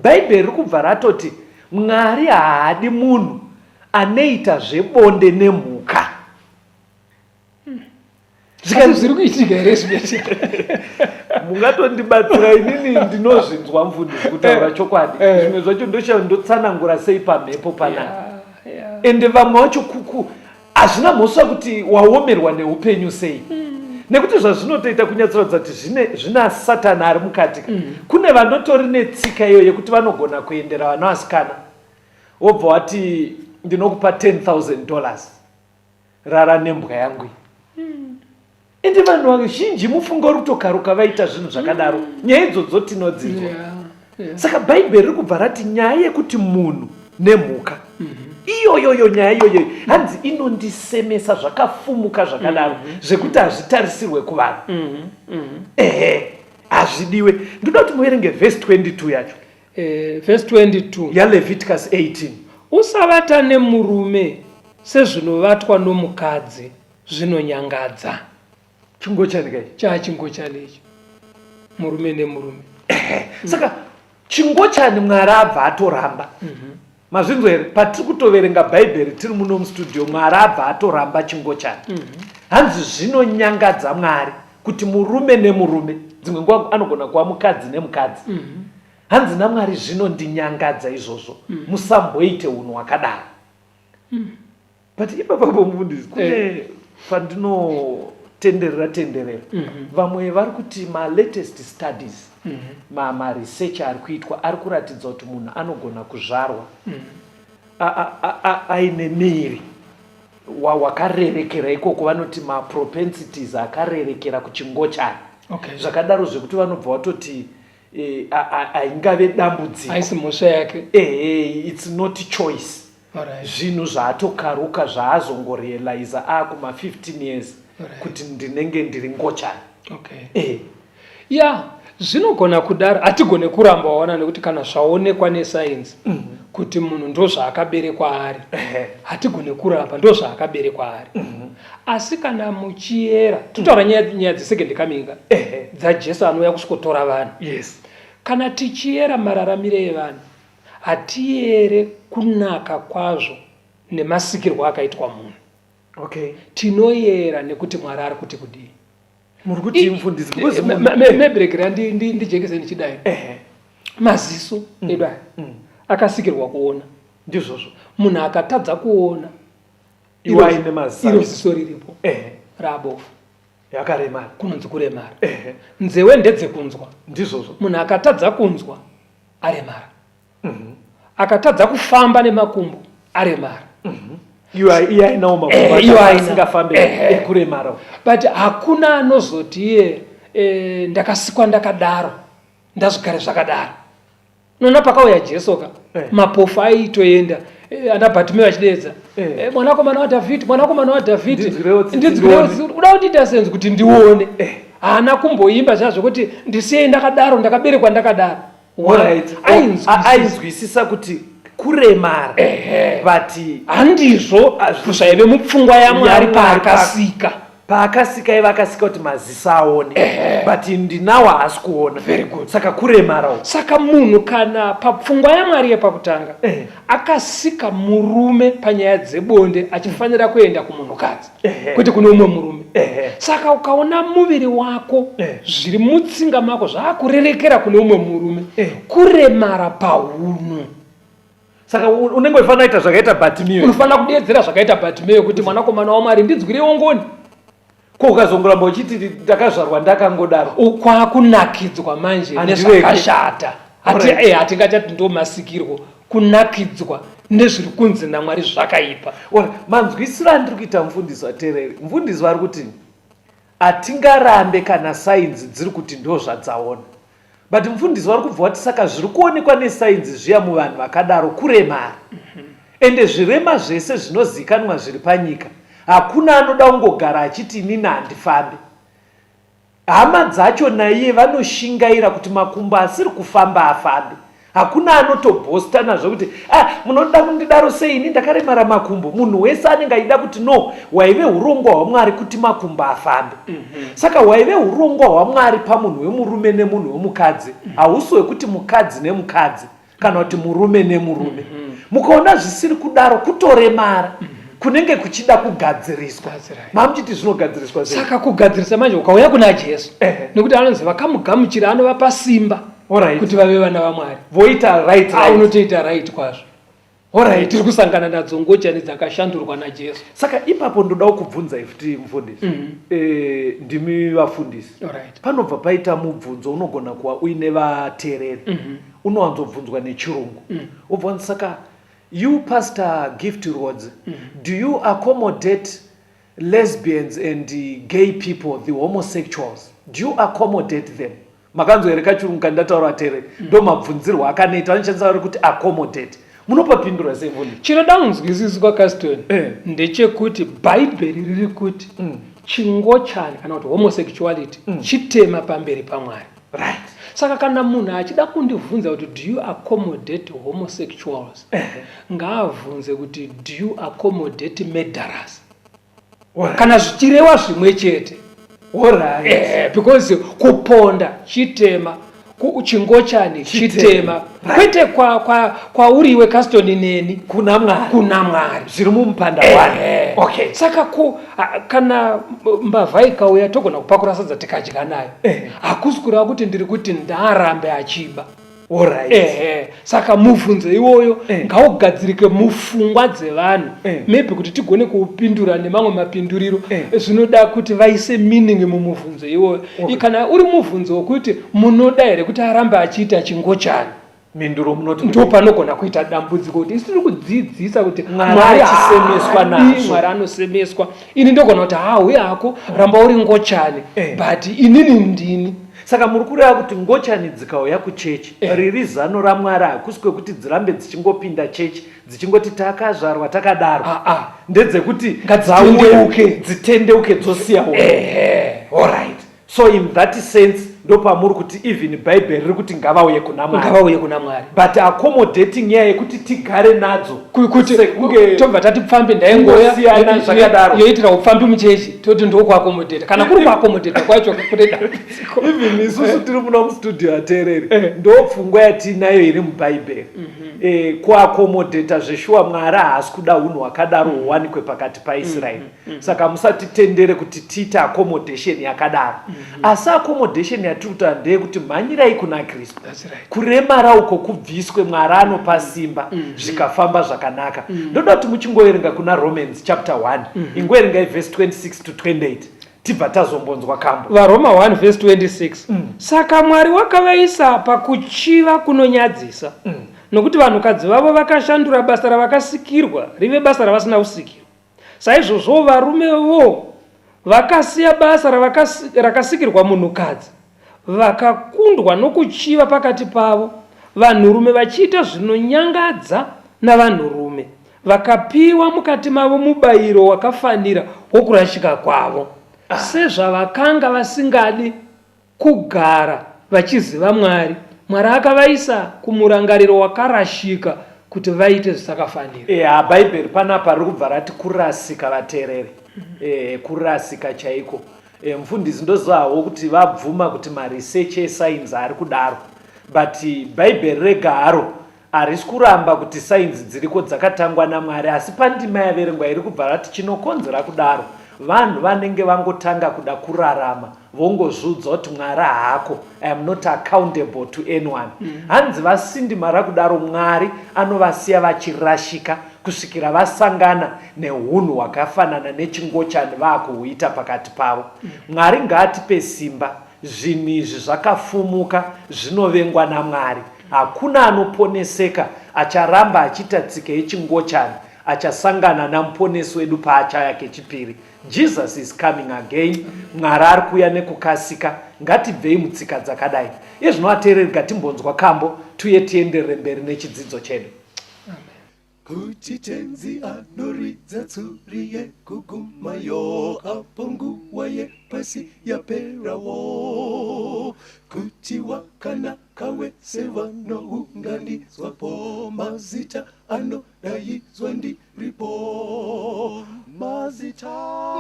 Bhaibheri riri kubva ratoti Mwari haadi munhu anoita zvebonde nemhuka. Zvikanzi zviri kuitika here zvimwe? Mungatondibatsira inini ndinozvinzwa mfundisi kutaura chokwadi. Zvimwe zvacho ndoshaya ndotsanangura sei pamhepo panapa. Ende vamwe vacho kuku hazvina mhosva kuti waomerwa neupenyu sei. Nekuti zvazvinotoita kunyatsoratidza kuti zvina Satani ari mukati. Kune vanotori netsika iyo yekuti vanogona kuendera vana vasikana wobva wati ndinokupa $10,000 rara nembwa yangu iyi. Ende vanhu vazhinji mufunga uri kutokaruka vaita zvinhu zvakadaro. Nyaya idzodzo tinodzinzwa. Saka Bhaibheri riri kubva rati nyaya yekuti munhu nemhuka. Iyoyoyo nyaya iyoyo hanzi inondisemesa zvakafumuka zvakadaro zvekuti hazvitarisirwe kuvanhu. Ehe, hazvidiwe. Ndoda kuti muverenge vhesi 22 yacho. Vhesi 22 yaLeviticus 18. Usavata nemurume sezvinovatwa nomukadzi, zvinonyangadza. Chingochani kai? Chachingochani icho, murume nemurume. Saka chingochani Mwari abva atoramba. Mazvinzwa here? Patiri kutoverenga Bhaibheri tiri muno mustudio, Mwari abva atoramba chingochani. Hanzi zvinonyangadza Mwari kuti murume nemurume, dzimwe nguva anogona kuva mukadzi nemukadzi. Hanzi naMwari zvinondinyangadza izvozvo, musamboite unhu hwakadaro. But ipapapo mufundisi, kune pandinotenderera tenderera, vamwe vari kuti malatest studies, maresearch ari kuitwa ari kuratidza kuti munhu anogona kuzvarwa aine miri wakarerekera ikoko, vanoti mapropensities akarerekera kuchingochani. Zvakadaro zvekuti vanobva vatoti haingave dambudziko, haisi mhosva yake. Ehe, it's not choice. Zvinhu zvaatokaruka zvaazongorealiza akuma 15 years kuti ndinenge ndiri ngochani. Ya, zvinogona kudaro, hatigone kuramba, waona, nekuti kana zvaonekwa nesainzi kuti munhu ndo zvaakaberekwa ari, hatigone kuramba, ndo zvaakaberekwa ari. Asi kana muchiyera, totaura nyaya dzesecond coming dzaJesu anouya kusvikotora vanhu. Kana tichiyera mararamire evanhu, hatiyere kunaka kwazvo nemasikirwo akaitwa munhu. Tinoyera nekuti Mwari ari kuti kudii. Muri kuti mufundisi, because Meberekera ndijekese ndichidai. Maziso edu aya akasikirwa kuona. Ndizvozvo. Munhu akatadza kuona, Iwo aine maziso. Iro ziso riripo rabofu. Yakaremara. Kunonzi kuremara. Nzewe ndedzekunzwa. Ndizvozvo. Munhu akatadza kunzwa aremara. Akatadza kufamba nemakumbo aremara. Iwo iye ainawo makumbo Iwo aina. asingafambi ekuremara. But hakuna anozoti iye ndakasikwa ndakadaro, ndazvigare zvakadaro. Unoona pakauya Jesu ka, mapofu aitoenda, ana Bhatimeo achideedza, "Mwanakomana waDhavhidhi, mwanakomana waDhavhidhi, Ndinzwirewo tsitsi, ndinzwirewo ndione." tsitsi." Kuda kundiita senzi kuti ndione. Haana kumboimba zvazvo kuti ndisiyei ndakadaro, ndakaberekwa ndakadaro. Ainzwisisa kuti kuremara, but handizvo zvaive mupfungwa yaMwari paakasika. Paakasika iva akasika kuti maziso aone, but ndinawo haasi kuona. Very good. Saka kuremara uku. Saka munhu kana papfungwa yaMwari yepakutanga akasika murume panyaya dzebonde achifanira kuenda kumunhukadzi, kwete kune umwe murume. Saka ukaona muviri wako, zviri mutsinga mako zvaakurerekera kune umwe murume, kuremara pahunhu. Saka unenge uchifanira kuita zvakaita Bhatimio. Unofanira kudeedzera zvakaita Bhatimeo kuti mwanakomana waMwari, ndinzwirewo ngoni. Ko ukazongoramba uchiti ndakazvarwa ndakangodaro? Kwakunakidzwa manje nezvakashata. Hatingachati ndo masikirwo, kunakidzwa nezviri kunzi naMwari zvakaipa. Manzwisiro andiri kuita mufundisi vateereri, mufundisi vari kuti hatingarambe kana sainzi dziri kuti ndo zvadzaona, but mufundisi vari kubva vati saka zviri kuonekwa nesainzi zviya muvanhu vakadaro kuremara. Ende zvirema zvese zvinozikanwa zviri panyika, hakuna anoda kungogara achiti inini handifambi. Hama dzacho naiye vanoshingaira kuti makumbo asiri kufamba afambe. Hakuna anotobhosta nazvo kuti ah, munoda kundidaro sei, ini ndakaremara makumbo. Munhu wese anenge achida kuti no, hwaive urongwa hwaMwari kuti makumbo afambe. Saka hwaive urongwa hwaMwari pamunhu wemurume nemunhu wemukadzi, hausi hwekuti mukadzi nemukadzi kana kuti murume nemurume. Mukaona zvisiri kudaro, kutoremara kunenge kuchida kugadziriswa. Mamuchiti zvinogadziriswa sei? Saka kugadzirisa manje ukauya kuna Jesu, nekuti anonzi vakamugamuchira anovapa simba kuti vave vana vaMwari. Voita right, right. Unotoita right kwazvo. Tiri kusangana nadzo ngochani dzakashandurwa naJesu. Saka ipapo ndoda kubvunza futi mufundisi. Ndimi vafundisi. Panobva paita mubvunzo unogona kuva uine vateereri. Unowanzobvunzwa nechirungu. Wobva wanzi saka you Pastor Gift Rhodes, do you accommodate lesbians and gay people, the homosexuals? Do you accommodate them? Makanzwa here kachirungu kandataura, vateereri? Ndo mabvunzirwo akanoita, vanoshandisa vari kuti accommodate. Munopapindura sei mfundisi? Chinoda kunzwisiswa Caston ndechekuti Bhaibheri riri kuti chingochani kana kuti homosexuality chitema pamberi paMwari. Right. Saka kana munhu achida kundibvunza kuti do you accommodate homosexuals, ngaabvunze kuti do you accommodate murderers? Kana zvichirewa zvimwe chete. Alright. Because kuponda chitema, chingochani chitema. Kwete kwauri iwe Caston neni. Kuna Mwari. Kuna Mwari. Zviri mumupanda wani. Okay. Saka kana mbavha ikauya togona kupakura sadza tikadya nayo. Hakusi kureva kuti ndiri kuti ndaarambe achiba. Alright. Saka mubvunzo iwoyo ngaugadzirike mupfungwa dzevanhu. Maybe kuti tigone kuupindura nemamwe mapinduriro, zvinoda kuti vaise meaning mumubvunzo iwoyo. Kana uri mubvunzo wekuti munoda here kuti arambe achiita chingochani, mhinduro munoti ndo panogona kuita dambudziko kuti isu tiri kudzidzisa kuti Mwari achisemeswa nazvo. Mwari anosemeswa. Ini ndogona kuti haa uye hako ramba uri ngochani, but inini ndini. Saka muri kureva kuti ngochani dzikauya kuchechi, riri zano raMwari hakusi kwekuti dzirambe dzichingopinda chechi dzichingoti takazvarwa takadaro. Ndedzekuti Ngadzitendeuke. Dzitendeuke dzosiya hunhu. Alright. So in that sense ndopamuri kuti even Bhaibheri riri kuti ngavauye kuna Mwari. Ngavauye kuna Mwari. But accommodating nyaya yekuti tigare nadzo. Kuti Sekunge tobva tati pfambi ndaingoya Kungosiyana zvakadaro. yoitira upfambi muchechi toti ndokuaccommodata. Kana kuri kuaccommodata kwacho kune dambudziko. Even isusu tiri muno mustudio ateereri, ndopfungwa yatinayo iri muBhaibheri. Kuaccommodata zveshuwa Mwari haasi kuda hunhu hwakadaro huwanikwe pakati paIsraeri. Saka musatitendere kuti tiite accommodation yakadaro. Asi accommodation yatiri kutaura ndeyekuti mhanyirai kuna Kristu. That's right. Kuremara uko kubviswe, Mwari anopa simba, zvikafamba zvakanaka. Ndoda kuti muchingoverenga kuna Romans chapter 1, ingoverengai verse 26 to 28, tibva tazombonzwa kambo. VaRoma 1 verse 26. Saka Mwari wakavaisa pakuchiva kunonyadzisa, nokuti vanhukadzi vavo vakashandura basa ravakasikirwa rive basa ravasina kusikirwa. Saizvozvowo varume vo vakasiya basa rakasikirwa munhukadzi, vakakundwa nokuchiva pakati pavo, vanhurume vachiita zvinonyangadza navanhurume, vakapiwa mukati mavo mubayiro wakafanira wokurashika kwavo, sezvavakanga vasingadi kugara vachiziva Mwari, Mwari akavaisa kumurangariro wakarashika kuti vaite zvisakafanira. Eya, Bhaibheri panapa riri kubva rati kurasika vateereri. Kurasika chaiko. Mufundisi ndoziva havo kuti vabvuma kuti maresearch esainzi ari kudaro. But Bhaibheri rega haro harisi kuramba kuti sainzi dziriko dzakatangwa naMwari, asi pandima yaverengwa iri kubva rati chinokonzera kudaro vanhu vanenge vangotanga kuda kurarama vongozviudza kuti Mwari haako, I am not accountable to anyone. Hanzi vasindimara kudaro Mwari anovasiya vachirashika kusvikira vasangana nehunhu hwakafanana nechingochani vaakuhuita pakati pavo. Mwari ngaatipe simba, zvinhu izvi zvakafumuka zvinovengwa naMwari. Hakuna anoponeseka acharamba achiita tsika yechingochani achasangana naMuponesi wedu paachauya kechipiri. Jesus is coming again. Mwari ari kuuya nekukasika. Ngatibvei mutsika dzakadai. Iye zvino vateereri ngatimbonzwa kambo tuye tienderere mberi nechidzidzo chedu. Kuti tenzi anoridza tsuri yekugumayo apo nguva yepasi yaperawo. Kuti wakanaka wese vanounganidzwapo mazita anodaidzwa ndiripo. Mazita,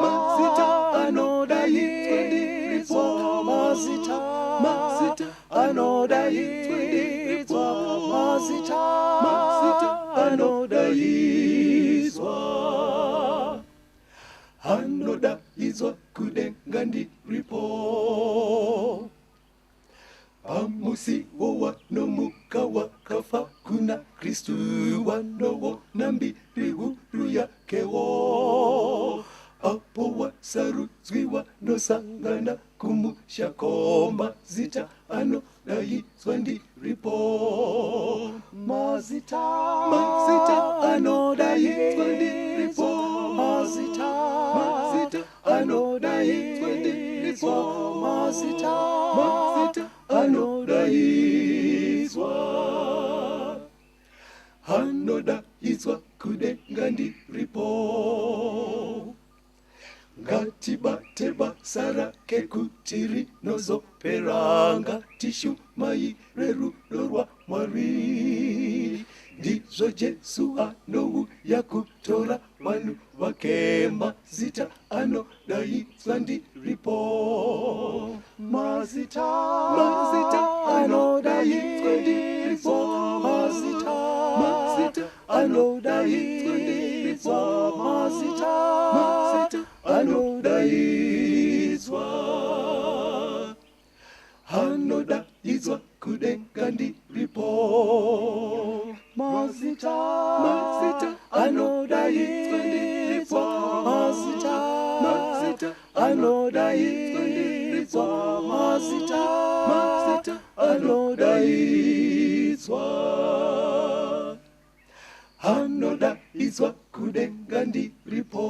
mazita anodaidzwa ndiripo. Mazita, mazita anodaidzwa ndiripo. Mazita, mazita anodaidzwa. Anodaidzwa kudenga ndiripo. Pamusiwo wanomuka wakafa kuna Kristu wanoona mbiri huru yakewo. Apo wasarudzwi wanosangana kumusha ko mazita anodaidzwa ndiripo. Mazita, mazita anodaidzwa ndiripo. Mazita, mazita anodaidzwa ndiripo. Mazita, mazita anodaidzwa. Anodaidzwa kudenga ndiripo. Ngatibate basa rake kuti rinozopera, ngatishumaire rudo rwaMwari. Ndizvo Jesu anouya kutora vanhu vake, mazita anodaidzwa ndiripo. Mazita, mazita anodaidzwa ndiripo. Mazita, mazita anodaidzwa ndiripo. Mazita, mazita anodaidzwa. Anodaidzwa kudenga ndiripo. Mazita, mazita anodaidzwa ndiripo. Mazita, mazita anodaidzwa ndiripo. Mazita, mazita anodaidzwa. Anodaidzwa kudenga ndiripo.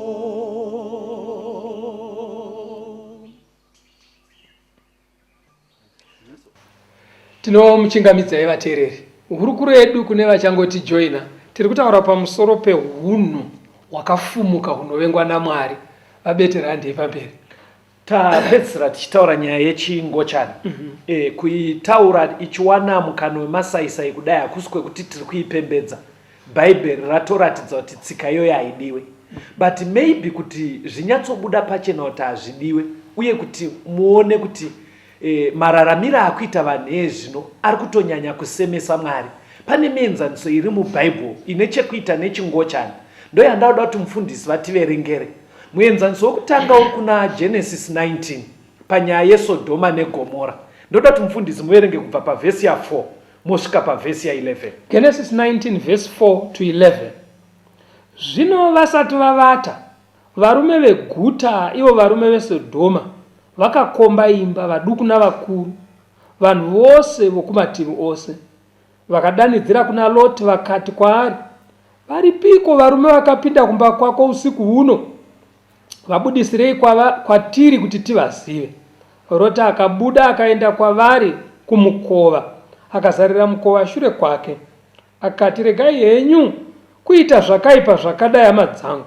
Tinomuchingamidzai vateereri. Hurukuro yedu kune vachangotijoina, tiri kutaura pamusoro pehunhu hwakafumuka hunovengwa naMwari. Vabetera handei pamberi. Tapedzisira tichitaura nyaya yechingochani. Mm -hmm. E, kuitaura ichiwana mukana wemasaisai kudai hakusi kwekuti tiri kuipembedza. Bhaibheri ratoratidza kuti tsika iyoyo haidiwe. But maybe kuti zvinyatsobuda pachena kuti hazvidiwe uye kuti muone kuti e, mararamiro akuita vanhu ezvino ari kutonyanya kusemesa Mwari. Pane mienzaniso iri muBhaibheri ine chekuita nechingochani. Ndoyandakuda kuti mufundisi vativerengere. Muenzaniso wekutanga uri kuna Genesis 19 panyaya yeSodhoma neGomora. Ndoda kuti mufundisi muverenge kubva pavhesi ya 4 mosvika pavhesi ya 11. Genesis 19 verse 4 to 11. Zvino vasati vavata, varume veguta, ivo varume veSodhoma, vakakomba imba, vaduku navakuru, vanhu vose vokumativi ose. Vakadanidzira kuna Loti vakati kwaari, Varipiko varume vakapinda kumba kwako usiku huno? Vabudisirei kwava, kwatiri kuti tivazive. Roti akabuda akaenda kwavari kumukova, akazarira mukova shure kwake. Akati, Regai henyu kuita zvakaipa zvakadai, hama dzangu.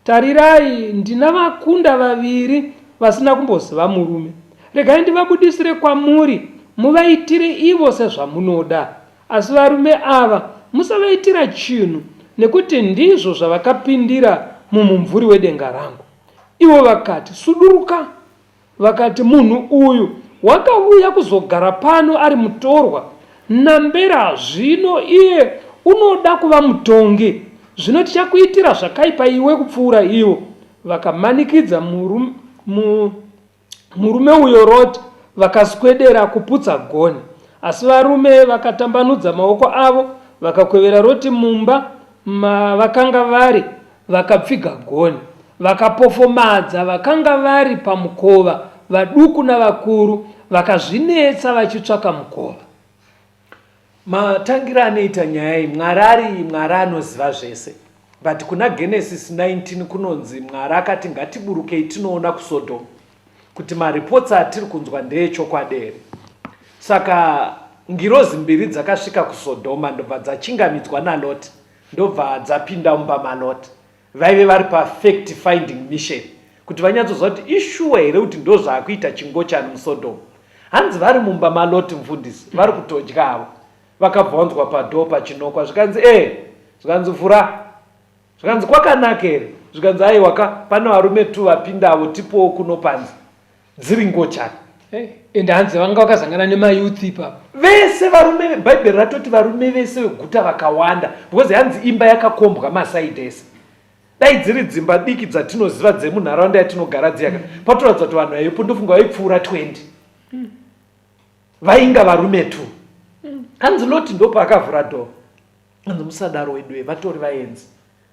Tarirai, ndina vakunda vaviri vasina kumboziva murume. Regai ndivabudisire kwamuri, muvaitire ivo sezvamunoda. Asi varume ava musavaitira chinhu, nekuti ndizvo zvavakapindira mumumvuri wedenga rangu. Ivo vakati, Suduruka! Vakati, Munhu uyu wakavuya kuzogara pano ari mutorwa nambera zvino iye unoda kuva mutongi, zvino tichakuitira zvakaipa iwe kupfuura ivo. Vakamanikidza murume uyo Roti, vakaswedera kuputsa gonhi. Asi varume vakatambanudza maoko avo, vakakwevera Roti mumba mavakanga vari, vakapfiga gonhi. Vakapofomadza vakanga vari pamukova, vaduku navakuru, vakazvinetsa vachitsvaka mukova. Matangiro anoita nyaya iyi, Mwari ari Mwari anoziva zvese. But kuna Genesis 19 kunonzi Mwari akati ngatiburukei tinoona kuSodom kuti mareports atiri kunzwa ndeechokwadi here. Saka ngirozi mbiri dzakasvika kuSodhoma ndobva dzachingamidzwa naLot ndobva dzapinda mumba maLot. Vaive vari pafact finding mission kuti vanyatsoziva kuti ishuwa here kuti ndozvaakuita chingochani muSodom. Hanzi vari mumba maLot mufundisi vari kutodya havo. Vakabva vanzwa padoor pachinokwa zvikanzi ee zvikanzi vhura zvikanzi kwakanaka here zvikanzi aiwa ka pane varume tu vapinda avo tipowo kuno panze dziri ngochani. Hey, ende hanzi vanga vakazangana nemayouth ipapo vese varume bhaibheri ratoti varume vese veguta vakawanda because hanzi imba yakakombwa masaidi ese dai dziri dzimba diki dzatinoziva dzemunharaunda yatinogara dziyaka mm. patoratidza kuti vanhu vaivepo ndofunga vaipfuura 20 mm. vainga varume tu mm. hanzi loti ndopaakavhura dhoo hanzi musadaro weduwe vatori vaenzi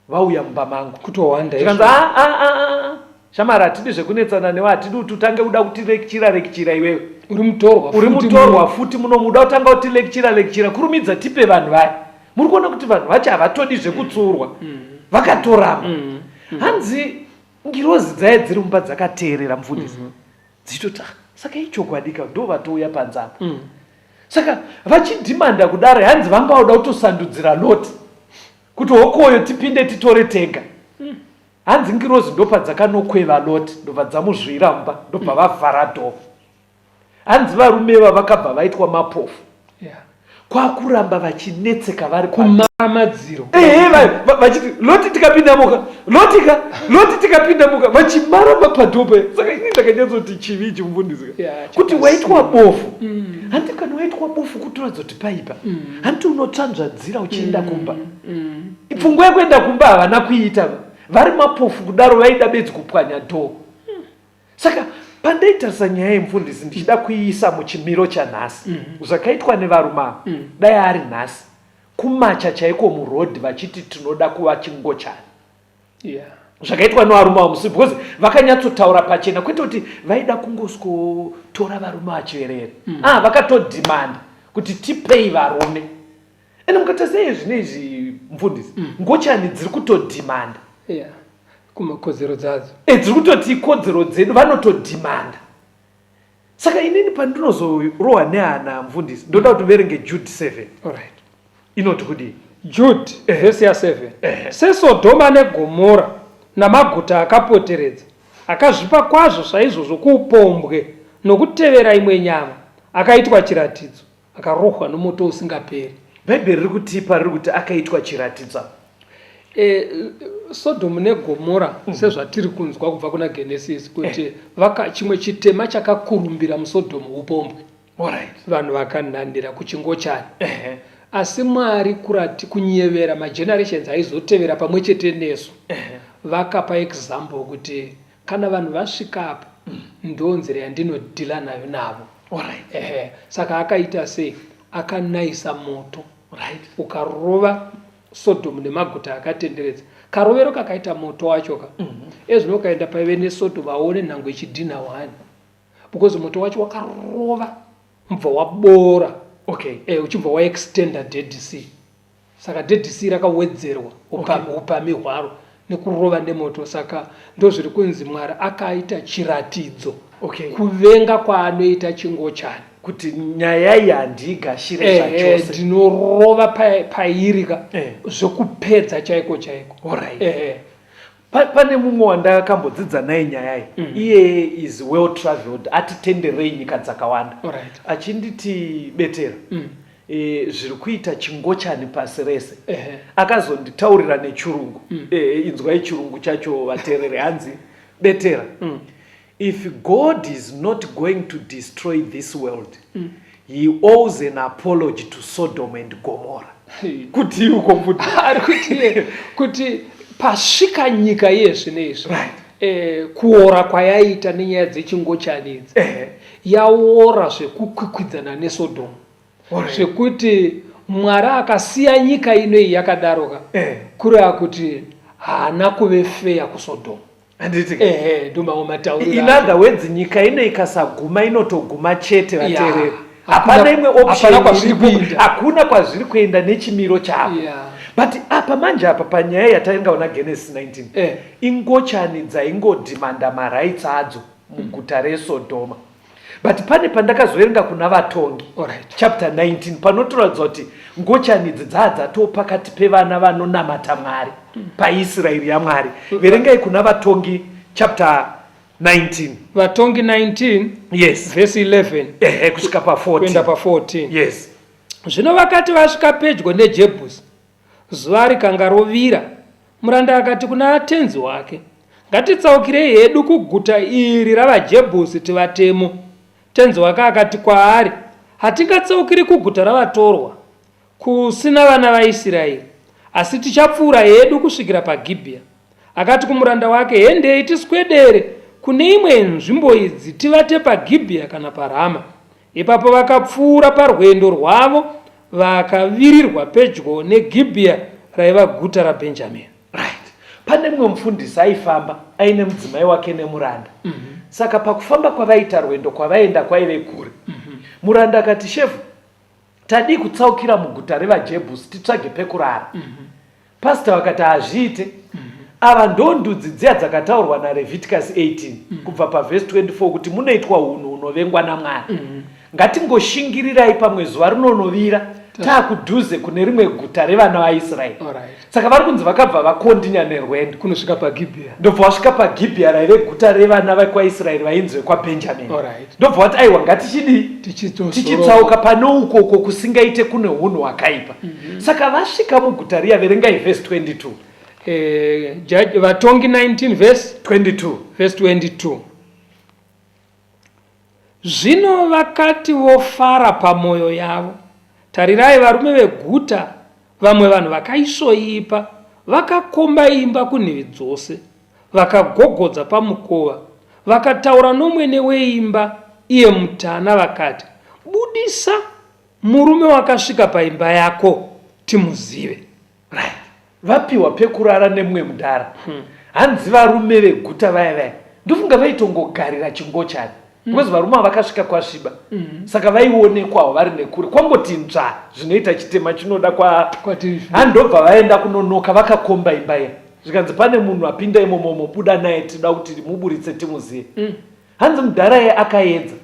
vauya mumba mangu kutowanda zvikanzi ah, ah, ah, ah. shamari hatidi zvekunetsana newe hatidi kuti utange kuda kutilekichira lekichira iwewe uri mutorwa uri mutorwa futi muno muda kutanga kutilekichira lekichira kurumidza tipe vanhu vaya muri kuona kuti vanhu vacho havatodi zvekutsuurwa mm. vakatoramba mm. mm. hanzi ngirozi dzaya dziri mumba dzakateerera mufundisi mm -hmm. dzichitoti ah, saka ichokwadi ka ndo vatouya panze apa mm. saka vachidhimanda kudaro hanzi vanga voda kutosandudzira loti. Kuti hokoyo tipinde titore tega. Hanzi ngirozi ndopadzakanokweva Lot ndobva dzamuzvira mumba ndobva vavhara door. Hanzi varume ava vakabva vaitwa mapofu. Yeah. Kwakuramba vachinetseka vari kumara madziro. Ehe vachiti Loti tikapinda muka Loti ka Loti tikapinda muka vachimara mapadhopa. Saka ini ndakanyatsoti chivi ichi mufundisi ka. Yeah, kuti waitwa bofu. Hanti kana waitwa bofu kutoratidza kuti paipa. Hanti unotsvanzvadzira uchienda kumba. Pfungwa yekuenda kumba havana kuiita. Vari mapofu kudaro vaida bedzi kupwanya door. Saka pandaitarisa nyaya yemufundisi ndichida kuiisa muchimiro chanhasi zvakaitwa nevarume ava dai ari nhasi kumacha chaiko muroad vachiti tinoda kuva chingochani. Zvakaitwa nevarume ava musi because vakanyatsotaura pachena kwete kuti vaida kungosikotora varume vachiverera. Ah, vakatodhimanda kuti tipei varume. Ende mukatarisa iye zvino izvi mufundisi ngochani dziri kutodhimanda. Yeah. Kumakodzero dzadzo. E, dziri kutoti ikodzero dzedu vanotodhimanda. Saka inini pandinozorohwa nehana mufundisi ndoda kuti uverenge Jude 7. Alright. Inoti kudii? Jude vhesi ya 7. SeSodhoma neGomora namaguta akapoteredza akazvipa kwazvo saizvozvo kuupombwe nokutevera imwe nyama akaitwa chiratidzo Akarohwa nomoto usingaperi. Bhaibheri riri kutipa riri kuti akaitwa chiratidzo. E, Sodhomu neGomora sezvatiri kunzwa kubva kuna Genesis kuti vaka chimwe chitema chakakurumbira muSodhomu upombwe. Alright. Vanhu vakanhanira kuchingochani. Asi Mwari kurati kunyevera magenerations aizotevera pamwe chete nesu. Vakapa example kuti Kana vanhu vasvika apa ndonzira yandinodhila nayo navo. Alright. Ehe. Saka akaita sei? Akanaisa moto. Right. Ukarova Sodom nemaguta akatenderedza. Karovero kakaita moto wacho ka. Ezvino ukaenda paive neSodom hauone nhango ichidhinha one. Because moto wacho wakarova mubva waboora. Okay. Eh, uchibva waextenda Dead Sea. Saka Dead Sea rakawedzerwa upamhi hwaro nekurova nemoto. Saka ndozviri kunzi Mwari akaita chiratidzo kuvenga kwaanoita chingochani. Kuti nyaya iyi handiigashire zvachose. Ndinorova pairi ka zvekupedza chaiko chaiko. Alright. Pane mumwe wandakambodzidza naye nyaya iyi. Iye is well traveled, atitenderei nyika dzakawanda. Alright. Achinditi betera. E, zviri kuita chingochani pasi rese. Akazonditaurira nechirungu. Inzwai chirungu chacho vaterere, hanzi betera. If God is not going to destroy this world, he owes an apology to Sodom and Gomorrah. Kuti uko mbuti. Ari kuti kuti pasvika nyika iye zvino izvi. Right. Kuora kwayaita nenyaya dzechingochani idzi. Yaora zvekukwikwidzana neSodom. Zvekuti Mwari akasiya nyika ino iyi yakadaroka kureva kuti haana kuve feya kuSodom. Handiti? Ehe, ndomamwe matauriro In acho. other words, nyika ino ikasaguma inotoguma chete vateereri. Yeah. Hapana imwe option Hapana kwazviri iripo. kuenda. Hakuna kwazviri kuenda nechimiro chako. Yeah. But apa manje apa panyaya yataingaona Genesis 19. Ingochani dzaingodhimanda marights adzo muguta reSodhoma. But pane pandakazoverenga kuna Vatongi Alright. chapter 19 panotoratidza kuti ngochani idzi dzaa dzatoo pakati pevana vanonamata Mwari paIsraeri yaMwari. Verengai kuna Vatongi chapter 19. Vatongi 19 Yes. verse 11 Ehe, kusvika pa 14. kuenda pa 14. Yes. Zvino vakati vasvika pedyo neJebhusi, Zuva rikanga rovira, muranda akati kuna tenzi wake, Ngatitsaukirei hedu kuguta iri ravaJebhusi tivatemo. Tenzi wake akati kwaari, Hatingatsaukiri kuguta ravatorwa, kusina vana vaIsiraeri, asi tichapfuura hedu kusvikira paGibhiya. Akati kumuranda wake, Hendei tiswedere kune imwe yenzvimbo idzi tivate paGibhiya kana paRama. Ipapo vakapfuura parwendo rwavo vakavirirwa pedyo neGibhiya raiva guta raBhenjamini. Right. Pane mumwe mufundisi aifamba aine mudzimai wake nemuranda. Saka pakufamba kwavaita rwendo kwavaienda kwaive kure. Muranda akati, Shefu, tadii kutsaukira muguta revaJebhusi titsvage pekurara. Pastor vakati hazviite. Ava ndondudzi dziya dzakataurwa naLeviticus 18 kubva pavhesi 24 kuti munoitwa hunhu hunovengwa naMwari. Ngatingoshingirirai pamwe zuva rinonovira. Taakudhuze kune rimwe guta revana vaIsraeri. Saka vari kunzi vakabva vakondinya nerwendo kunosvika paGibhiya. Ndobva vasvika paGibhiya raive guta revana vekwaIsraeri vainzi vekwaBhenjamini. Ndobva vati aiwa ngatichidii tichitsauka pane uko uko kusingaite kune hunhu hwakaipa. Mm -hmm. Saka vasvika muguta riya verengai vhesi 22. Eh, Vatongi 19 vhesi 22. Vhesi 22. Zvino vakati vofara pamwoyo yavo, tarirai, varume veguta, vamwe vanhu vakaisvoipa, vakakomba imba kunhivi dzose, vakagogodza pamukova, vakataura nomwene weimba, iye mutana, vakati, Budisa murume wakasvika paimba yako, timuzive. Right. Vapiwa pekurara nemumwe mudhara. Hmm. Hanzi varume veguta vaya vaya. Ndofunga vaitongogarira chingochani. Hmm. Because varume ava vakasvika kwasviba. Hmm. Saka vaionekwawo vari nekure. Kwangoti nzva zvinoita chitema chinoda kwa handobva vaenda kunonoka vakakomba imba iya. Zvikanzi pane munhu apinda imomo mobuda naye tinoda kuti muburitse timuzive. Hmm. Hanzi mudhara iye akaedza.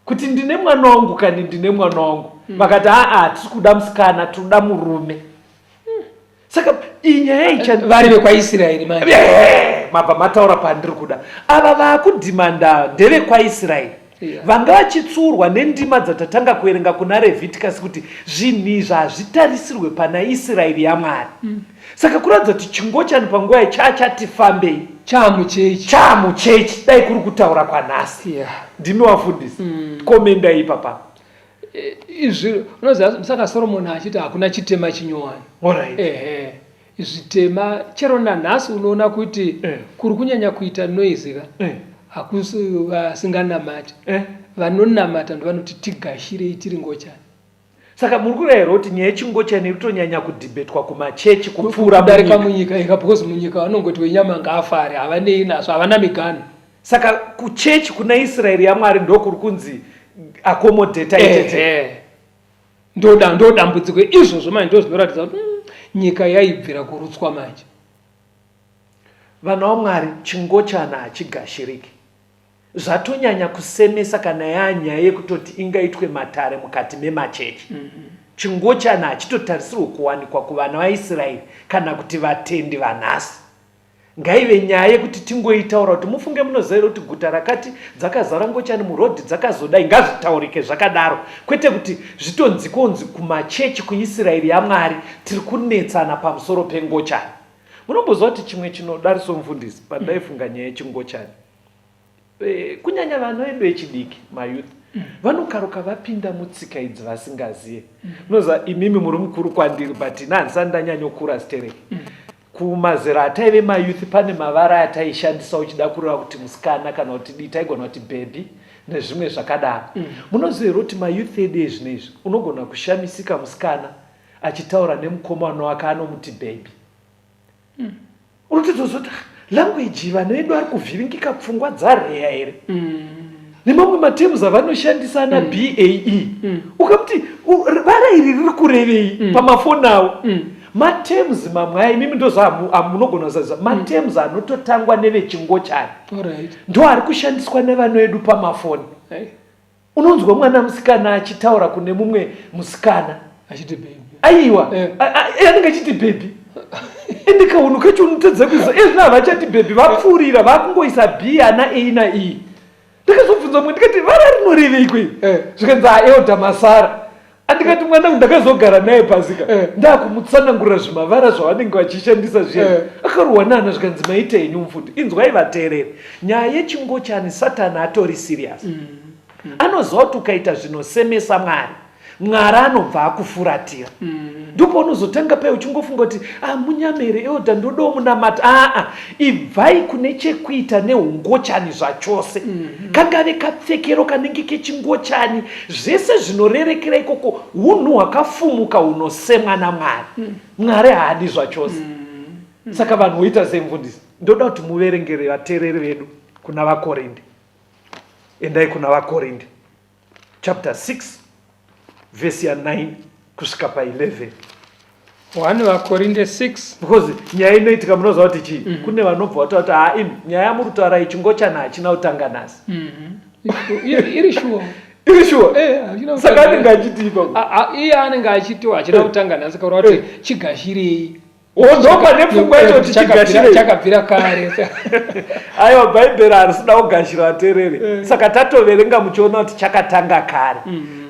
Kuti ndine mwana wangu kani ndine mwana wangu mm. Vakati aa tiri kuda musikana tinoda murume mm. Saka iyi nyaya icha vari vekwaIsraeri manje eh, mabva mataura pandiri kuda ava vaakudhimanda ndevekwaIsraeri yeah. Vanga vachitsuurwa nendima dzatatanga kuverenga kuna Revhitikasi kuti zvinhu izvi hazvitarisirwe pana Israeri yaMwari mm. Saka kuratidza kuti chingochani panguva iyi chachati fambei chamuchechi chamuchechi dai kuri kutaura kwanhasi yeah. Ndimi wafundisi mm. Komendai ipapa e, izvi unoziva saka Solomon achiti hakuna chitema chinyowani right. Ehe zvitema chero nanhasi unoona kuti eh. Kuri kunyanya kuita noise ka eh. Hakusi vasinganamati eh. Vanonamata ndovanoti tigashirei tiri ngochani. Saka muri kureva here kuti nyaya yechingochani iri kutonyanya kudhibhetwa kumachechi kupfuura kudarika munyika ika because munyika vanongoti wenyama ngaafare havanei nazvo havana miganhu. Saka kuchechi kuna Israeri yaMwari ndokuri kunzi accommodate itete. Ndoda ndodambudziko izvozvo manje ndozvinoratidza kuti mm, nyika yaibvira kurutswa manje. Vana vaMwari chingochana hachigashiriki. Zvatonyanya kusemesa kana yaanyaya yekutoti ingaitwe matare mukati memachechi. Mm -hmm. Chingochana hachitotarisirwe kuwanikwa kuvana vaIsraeri kana kuti vatendi vanhasi. Ngaive nyaya yekuti tingoitaura kuti mufunge munoziva here kuti guta rakati dzakazara ngochani murodhi dzakazodai ngazvitaurike zvakadaro kwete kuti zvitonzi konzi kumachechi kuIsraeri yaMwari tiri kunetsana pamusoro pengochani. Munomboziva kuti chimwe chinodariso mufundisi pandaifunga nyaya yechingochani Eh, kunyanya vana vedu vechidiki mayouth mm. vanokaruka vapinda mutsika idzi vasingazive mm. munoziva imimi muri mukuru kwandiri but ini handisati ndanyanyokura stereki mm. Kumazera ataive mayouth pane mavara ataishandisa uchida kureva kuti musikana kana kuti dii taigona kuti bhebhi nezvimwe zvakadaro munoziva here kuti mayouth edu ezvino izvi unogona kushamisika musikana achitaura nemukomana wake anomuti bhebhi mm. Unotozoti ah, language vana vedu ari kuvhiringika pfungwa dzareya here mm. Nemamwe matems avanoshandisa ana mm. Bae mm. Ukamuti vara iri riri kurevei mm. Pamafoni avo mm. Matems mamwe aya imimi ndozamunogona kuzaziva matems mm. Anototangwa nevechingochani right. Ndo ari kushandiswa nevana vedu pamafoni hey. Unonzwa mwana musikana achitaura kune mumwe musikana achiti baby. Aiwa, eh. Anenge achiti baby. Ende kaunhu kacho unotadza kuisa. Ezvino havachati baby vapfuurira vakungoisa B ana A na E. Ndakazobvunza mumwe ndikati vara rinorevei kwe? Eh. Zvikanzi ah Elder Masara. Andikati mwana ndakazogara naye pasika eh. Ndakumutsanangurira zvimavara zvavanenge vachishandisa zviya eh. Akarohwa nana zvikanzi maita henyu mfuti. Inzwai vateereri. Nyaya yechingochani Satani atori serious. Mm. Mm. Anoziva kuti ukaita zvinosemesa Mwari, Mwari anobva akufuratira. Mm. Ndopaunozotanga paye uchingofunga kuti ah, munyamere eodha ndodawo munamata. Aa, ibvai kune chekuita neungochani zvachose. Mm. Kangave kapfekero kanenge kechingochani, zvese zvinorerekera ikoko hunhu hwakafumuka hunosemwa naMwari. Mm. Mwari haadi zvachose. Mm. Saka vanhu voita sei mufundisi? Ndoda kuti muverengere vateereri vedu kuna vaKorinde. Endai kuna vaKorinde chapter 6 vhesi ya 9 kusvika pa 11. 1 vaKorinde 6 because nyaya inoitika munoziva kuti chii mm -hmm. Kune vanobva vataura kuti haa imi nyaya yamuri kutaura iyi chingochana hachina kutanga nhasi mm -hmm. Iri shuwa. Iri shuwa? Eh, hachina Saka kutanga. anenge achitii ipapo? Iye anenge achitiwa achida kutanga nhasi kaura kuti chigashirei. Ndopa nepfungwa yacho kuti chigashirei. Chakabvira kare. Aiwa, Bhaibheri harisida kugashira, vateereri. Saka tatoverenga muchiona kuti chakatanga kare.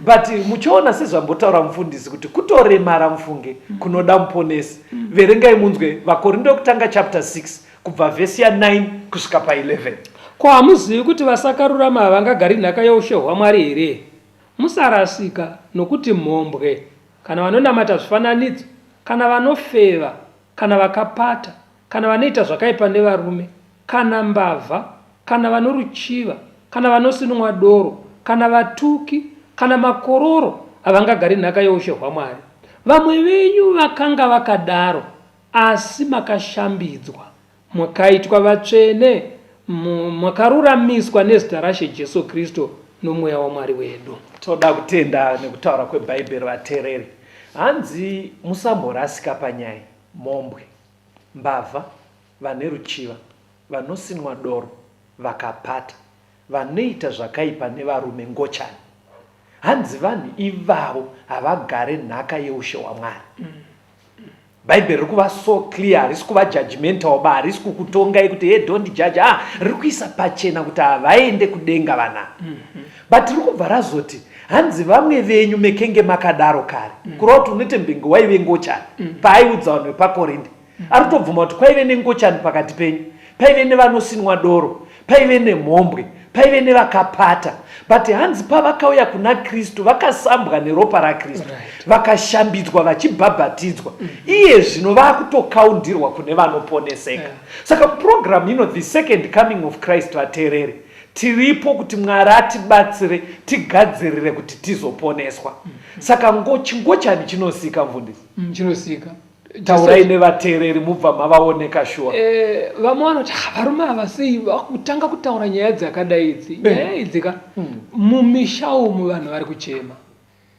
But muchiona sezvambotaura mufundisi kuti kutoremara mufunge kunoda muponesi. Verengai munzwe VaKorindo yokutanga chapter 6 kubva vhesi ya9 kusvika pa11. Ko hamuzivi kuti vasakarurama havangagari nhaka youshe hwaMwari here? Musarasika, nokuti mhombwe, kana vanonamata zvifananidzo, kana vanofeva, kana vakapata, kana vanoita zvakaipa nevarume, kana mbavha, kana vanoruchiva, kana vanosinwa doro, kana vatuki, kana makororo, havangagari nhaka youshe hwaMwari. Vamwe venyu vakanga vakadaro, asi makashambidzwa, mukaitwa vatsvene, makaruramiswa nezita raShe Jesu Kristu noMweya waMwari wedu. Toda kutenda nekutaura kweBhaibheri, vateereri. Hanzi musamborasika panyaya, mhombwe, mbavha, vane ruchiva, vanosinwa doro, vakapata, vanoita zvakaipa nevarume, ngochani. Hanzi vanhu ivavo havagare nhaka yeushe hwaMwari. Bhaibheri riri kuva so clear, harisi kuva judgmental ba, harisi kukutongai kuti hey, don't judge. Ah, riri kuisa pachena kuti havaende kudenga vana. But riri kubva razoti hanzi vamwe venyu mekenge makadaro kare. Kureva kuti unoite mbenge waive ngochani. Paaiudza vanhu vepaKorinde, ari kutobvuma kuti kwaive nengochani pakati penyu, paive nevanosinwa doro, paive nemhombwe, paive nevakapata. But hanzi pavakauya kuna Kristu vakasambwa neropa raKristu, vakashambidzwa vachibhabhatidzwa. Iye zvino vakutokaundirwa kune vanoponeseka. Saka purogiramu ino, The Second Coming of Christ, vateereri, tiripo kuti Mwari atibatsire tigadzirire kuti tizoponeswa. Saka chingochani chinosika, mufundisi? Chinosika. Taurai nevateereri mubva mavaoneka shuwa. Vamwe vanoti, "Ah, varume ava sei vakutanga kutaura nyaya dzakadai idzi?" Nyaya idzi ka, mumisha umu vanhu vari kuchema.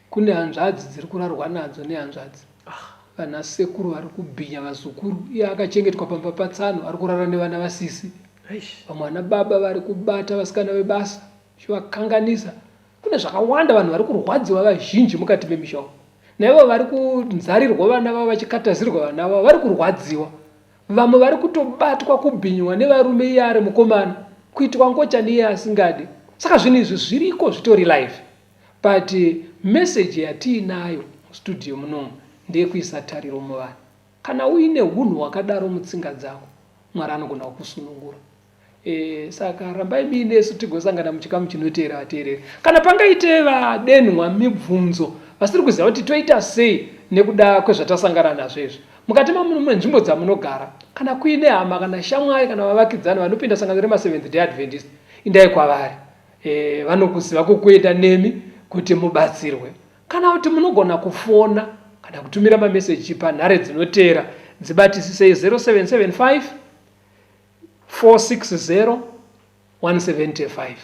Kune hanzvadzi dziri kurarwa nadzo nehanzvadzi, vana sekuru vari kubhinya vazukuru, iye akachengetwa pamba patsano ari kurara nevana vasisi. Vamwe vana baba vari kubata vasikana vebasa chivakanganisa. Kune zvakawanda, vanhu vari kurwadziwa vazhinji mukati memisha umu. Naivo vari kunzarirwa vana vavo vachikatazirwa vana vavo vari kurwadziwa. Vamwe vari kutobatwa kubhinywa nevarume iye ari mukomana, kuitwa ngochani iye asingadi. Saka zvinhu izvi zviriko, zvitori live. But message yatiinayo mustudio munomu ndeyekuisa tariro muvanhu. Kana uine hunhu hwakadaro mutsinga dzako, Mwari anogona kukusunungura. Saka rambai muinesu tigosangana muchikamu chinoteera, vateereri. Kana pangaite vadenhwa mibvunzo vasiri kuziva kuti toita sei nekuda kwezvatasangana nazvo izvi mukati menzvimbo dzamunogara, kana kuine hama kana shamwari kana vavakidzani vanopinda sangano remaSeventh Day Adventist, indai kwavari. Vanokuziva kukuenda nemi kuti mubatsirwe. Kana kuti munogona kufona kana kutumira mameseji panhare dzinoteera, dzibatisisei: 0775 460 175,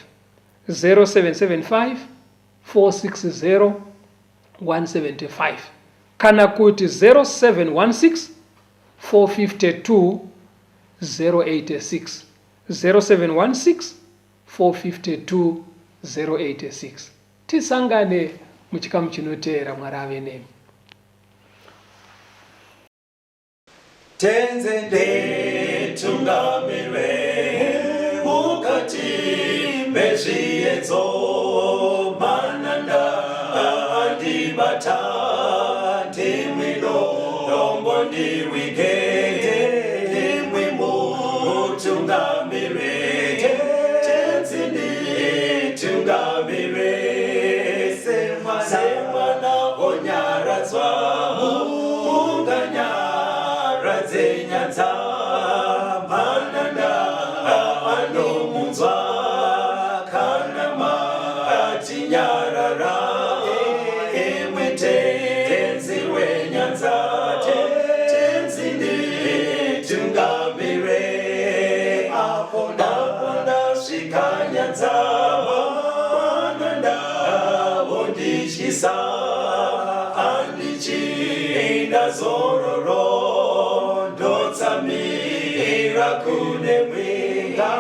0775 460 175, kana kuti 0716 452 086, 0716 452 086. Tisangane muchikamu chinoteera. Mwari ave nemi. Tenze nditungamire mukati mezviedzo, mananda andibata, ndimwi dombo ndirwige, ndimwi mutungamire. Tenzi nditungamire semwana onyaradzwa munganyaradze nyadza, mananda anomunzwa kana matinyarara, imwe Tenzi wenyanza. Tenzi nditungamire apo ndasvika nyanza, mananda vondityisa, andichina zororo, ndotsamira kune mwinga.